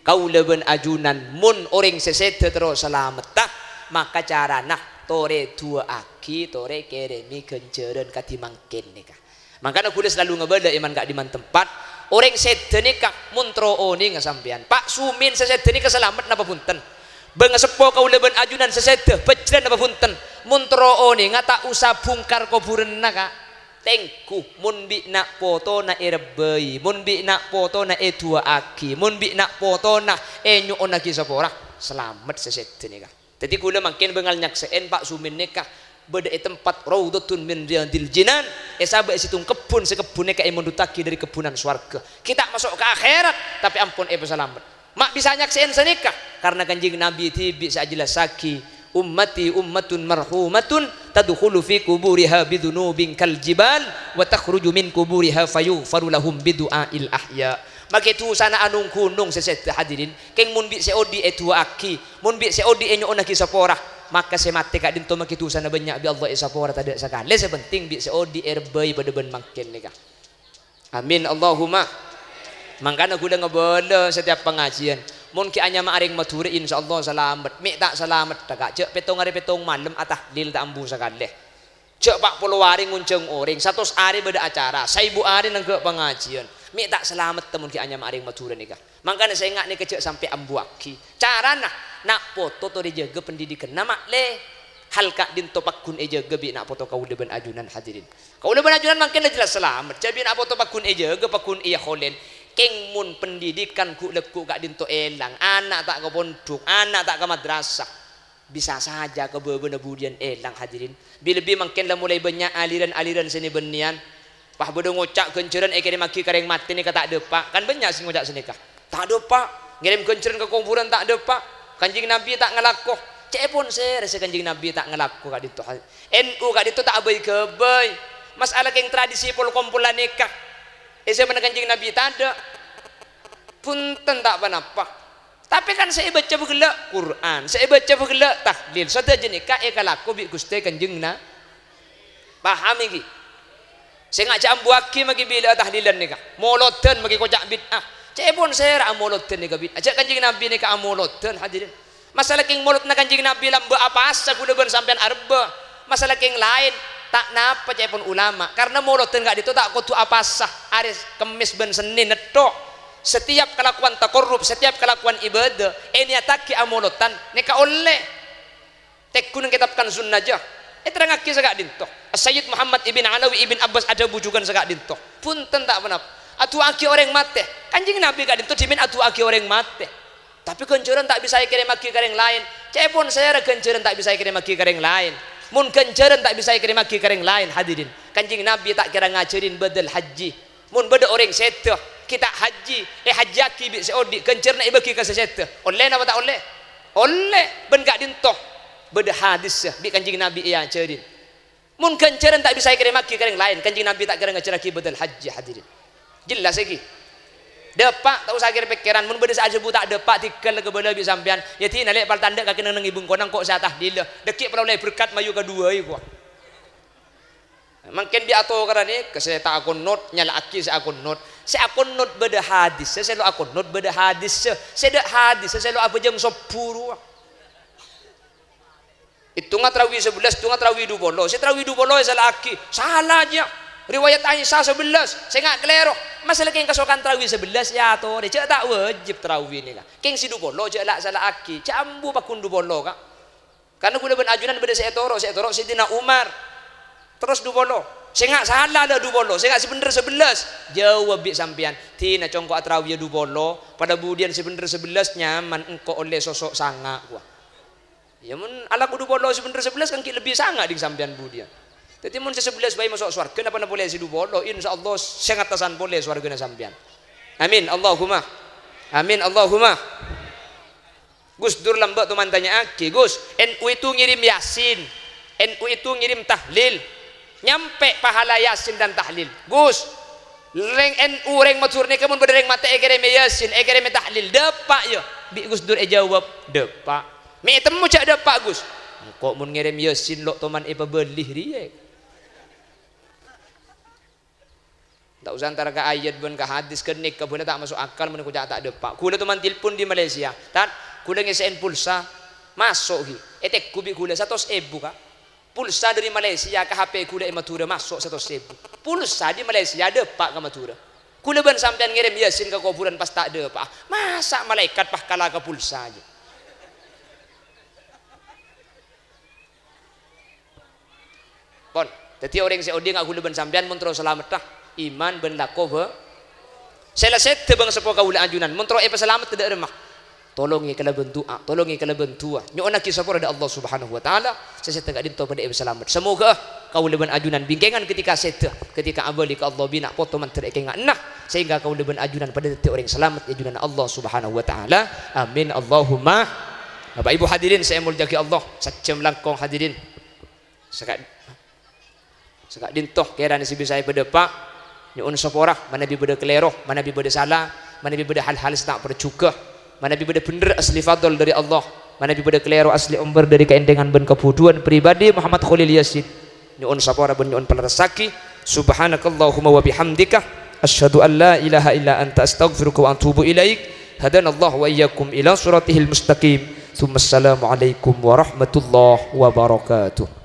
kaulâ bân ajunan, mon orèng sè sèdhâ terro salametta, maka carana torè duwâ'aghi, torè kèrèmè ghânjhârân kadhi mangkèn nèka. Mangkana ghulâ salalu ngabâlâ è man ka'dimman tempat, orèng sèdhâ nèka mon terro onènga sampèyan, Pa' Sumin sè sèdhâ nèka salamet napa bhunten? Bângaseppo kaulâ bân ajunan sè sèdhâ bhâjrân napa bhunten? Mon terro onènga ta' osa bhungkar kobhurânna, Ka'. Tèngghu, mon bi' na' potona èrebbhâi, mon bi' na' potona èduwâ'aghi, mon bi' na' potona ènyo'onnaghi sapora, salamet sè sèdhâ nèka. Dhâddhi, ghulâ mangkèn bângal nyaksè'è Pa' Sumin nèka bâdâ è tempat Raudhatun min Riyadil Jinan, èsabâ' è sèttong kebbhun sè kebbhun nèka èmondhuttaghi dâri kebbhunan sowarghâ. Ghi' ta' maso' ka akhèrat, tapè ampon èpasalamet. Ma' bisa nyaksè'è sanèka, karna Kanjeng Nabi dhibi' sè ajellassaghi, "Ummati ummatun marhumatun, tadkhulu fi quburiha bidzunubin kal jibal, wa takhruju min quburiha fayughfaru lahum bidu'ail ahya." Makè dhusana anong-ghunong sè sèdhâ, hadirin, kèng mon bi' sè odi' èduwâ'aghi, mon bi' sè odi' ènyo'onnaghi sapora, maka sè matè ka'dinto makè dhusana bânnya' bi' Allah èsapora tadâ' sakalè, sè penting bi' sè odi' èrebbhâi padâ bân mangkèn nèka. Amin, Allahumma. Mangkana ghulâ ngabâlâ setiap pangajiân. Mon ghi' anyama arèng Madhurâ, insyaallah salamet. Mè' ta' salamet, Ka'. Jhâ' pèttong arè pèttong malem atahlil ta' ambu sakalè. Jhâ' pa' polo arè ngonjhâng orèng, satos arè bâdâ acara, saèbu arè nangghâ' pangajiân. Mè' ta' salametta mon ghi' anyama arèng Madhurâ nèka. Mangkana sènga' nèka jhâ' sampè' ambuwâghi. Carana, na' poto torè jâgâ pendidikanna ma'lè. Hal ka'dinto paggun èjâgâ bi' na' poto kaulâ bân ajunan, hadirin. Kaulâ bân ajunan mangkèn la jelas salamet. Jhâ' bi' na' poto paggun èjâgâ, paggun èyaholèn. Kèng mon pendidikan ghu'-lagghu' ka'dinto èlang, ana' ta' ka pondhuk, ana' ta' ka madrasah. Bisa saja kabâbâna budiyân èlang, hadirin. Bi-, lebbi mangkèn la molaè bânnya' aliran-aliran sè nè-bânnèyan. Pas bâdâ ngoca' ghânjhârân èkèrèmmaghi ka rèng matè nèka ta' dâpa', kan bânnya' sè ngoca' sanèka. Ta' dâpa', ngèrèm ghânjhârân ka kobhurân ta' dâpa', Kanjeng Nabi ta' ngalako. Ca'èpon sèra sè Kanjeng Nabi ta' ngalako ka'dinto. N U ka'dinto ta' abâi-ghâbây. Mas'ala kèng tradisi pol-kompolan nèka. È zâmanna Kanjeng Nabi tadâ'. Bhunten ta' ponapa. Tapè kan sè èbâca ghellâ' Qur'an, sè èbâca ghellâ' tahlil, sadhâjâ nèka èkalako bi' Ghustè Kanjeng Na-, paham ghi? Sè ngajhâ' ambuwâghi maghi bilâ'â tahlilan nèka. Molodhân maghi koca' bid'ah. Ca'èpon sèra amolodhân nèka bid'ah. Jhâ' Kanjeng Nabi nèka amolodhân, hadirin. Masala kèng molodhâ Kanjeng Nabi lambâ' apasa ghulâ bân sampèyan arebbhâ. Masala kèng laèn, ta' napa ca'èpon ulama. Karna molodhân ka'dinto ta' kodhu apasa, arè Kemmès bân Sennèn nètto'. Setiap kalakowan takorrub, setiap kalakowan ibâdâh, ènèyattaghi amolodhân, nèka ollè. Tèngghu neng kètab Kanzun Najah, èterrangngaghi saka'dinto. As-Sayyid Muhammad ibn Alawi ibn Abbas adhâbu jhughân saka'dinto. Bhunten ta' ponapa. Adu'aaghi orèng matè. Kanjeng Nabi ka'dinto dhimèn adu'aaghi orèng matè. Tapè ghânjhârân ta' bisa èkèrèmmaghi ka rèng laèn. Ca'èpon sèra ghânjhârân ta' bisa èkèrèmmaghi ka rèng laèn. Mon ghânjhârân ta' bisa èkèrèmmaghi ka rèng laèn, hadirin, Kanjeng Nabi ta' kèra ngajhârin bâdâl hajji. Mon bâdâ orèng sèdhâ, ghi' ta' hajji, èhajjiyaghi bi' sè odi', ghânjhârânna èbâghi ka sè sèdhâ. Ollè napa ta' ollè? Ollè. Bân ka'dinto bâdâ hadis bi' Kanjeng Nabi èajhârin. Mon ghânjhârân ta' bisa èkèrèmmaghi ka rèng laèn, Kanjeng Nabi ta' kèra ngajhârraghi bâdâl hajji, hadirin. Jelas ghi? Dâpa', ta' osa kèr-pèkkèran. Mon bâdâ sè adhâbu ta' dâpa', dhigghâl kabâlâ bi' sampèyan. Yâ, dina lè' pal tandhâ ka kennengneng è bungkona, engko' sè atahlila. Dhâggi' pala ollè berkat mayu kaduwâi, kowa. Mangkèn bi' atokaran nèka, sè ta' akonot, nyala'aghi sè akonot. Sè akonot bâdâ hadis, sè lo' akonot bâdâ hadis, sè dâ' hadis, sè lo' abhâjâng sobbhu rowa. Ètongnga tarawi sabellâs, ètongnga tarawi dupolo. Sè tarawi dupolo èsala'aghi. Sala jiyâ. Riwayat Aisyah sabellâs. Sènga' kalèro. Masala kèng kasokan tarawi sabellâs, yâ atorè. Jhâ' ta' wajib tarawi nèka. Kèng sè dupolo jhâ' la-, sala'aghi. Jhâ' ambu pagghun dupolo, Ka'. Karna ghulâ bân ajunan bâdâ sè ètoro', sè ètoro' Sayyidina Umar. Terros dupolo. Sènga' sala la dupolo, sènga' sè bhendher sabellâs. Jâwâb bi' sampèyan. Dina congko' atarawiyâ dupolo, padâ budiyân sè bhendher sabellâs nyaman, engko' ollè soso' sanga', kowa. Yâ, mon alako dupolo sè bhendher sabellâs, kan ghi' lebbi sanga' ding sampèyan budiyân. Dhâddhi, mon sè sabellâs bhâi maso' sowarghâ, napa-napa polè sè dupolo, insyaallah sè ngattasan polè sowarghâna sampèyan. Amin, Allahumma. Amin, Allahumma. Gus Dur lambâ' toman tanya'aghi, "Gus, N U itu ngirim Yasin, N U itu ngirim tahlil. Nyampè pahala Yasin dan tahlil." Gus, rèng N U, rèng Madhurâ nèka mon bâdâ rèng matè èkèrèmè Yasin, èkèrèmè tahlil, dâpa', yâ? Bi' Gus Dur èjâwâb, "Dâpa'." "Mè' ètemmo jhâ' dâpa', Gus." "Engko' mon ngèrèm Yasin lo' toman èpabâli rèya." Ta' osa antara ka ayat bân ka hadis, ghânèka bhâlâ ta' maso' akal mon èkoca' ta' dâpa'. Ghulâ toman tilpon dâri Malaysia, "Tad, ghulâ ngèssè'è pulsa, maso' ghi." Ètèngghu bi' ghulâ satos èbu, Ka'. Pulsa dâri Malaysia ka H P ghulâ è Madhurâ maso' satos èbu. Pulsa dâri Malaysia dâpa' ka Madhurâ. Ghulâ bân sampèyan ngèrèm Yasin ka kobhurân pas ta' dâpa'a. Masa' malaèkat pas kala ka pulsa jiyâ? Pon. Dhâddhi orèng sè odi' nga' ghulâ bân sampèyan mon terro salameddhâ iman bân lako bhâ-, sè la sèdhâ bhângsèpo kaulâ ajunan, mon terro èpasalamet dâ' remma. Tolongè kalabân du'a, tolongè kalabân du'a. Nyo'onnaghi sapora dâ' Allah Subhanahu wa Ta'ala, sè sèdhâ ka'dinto padâ èpasalamet. Semoga kaulâ bân ajunan bingkèngan ketika sèdhâ, ketika abâli ka Allah binah poto mandhâr èkènga'na, sehingga kaulâ bân ajunan padâ dhâddhi orèng salamet è junanna Allah Subhanahu wa Ta'ala. Amin, Allahumma. Bapak Ibu hadirin sè èmoljâ'aghi Allah, sajjhâm langkong hadirin. Saka-, saka'dinto kèrana sè bisa èpadâpa', nyo'on sapora, manabi bâdâ kalèro, manabi bâdâ sala, manabi bâdâ hal-hal sè ta' parjhughâ, manabi bâdâ bhendher asli fadl dâri Allah, manabi bâdâ kalèro asli ombâr dâri kaèntengan bân kabhudhuwân pribadi Muhammad Kholil Yasin. Nyo'on sapora bân nyo'on palerressaghi. Subhanakallahumma wa bihamdika, asyhadu an la ilaha illa anta, astaghfiruka wa atubu ilaik. Hadanallahu wa iyyakum ila shiratihil mustaqim. Tsumma assalamualaikum warahmatullahi wabarakatuh.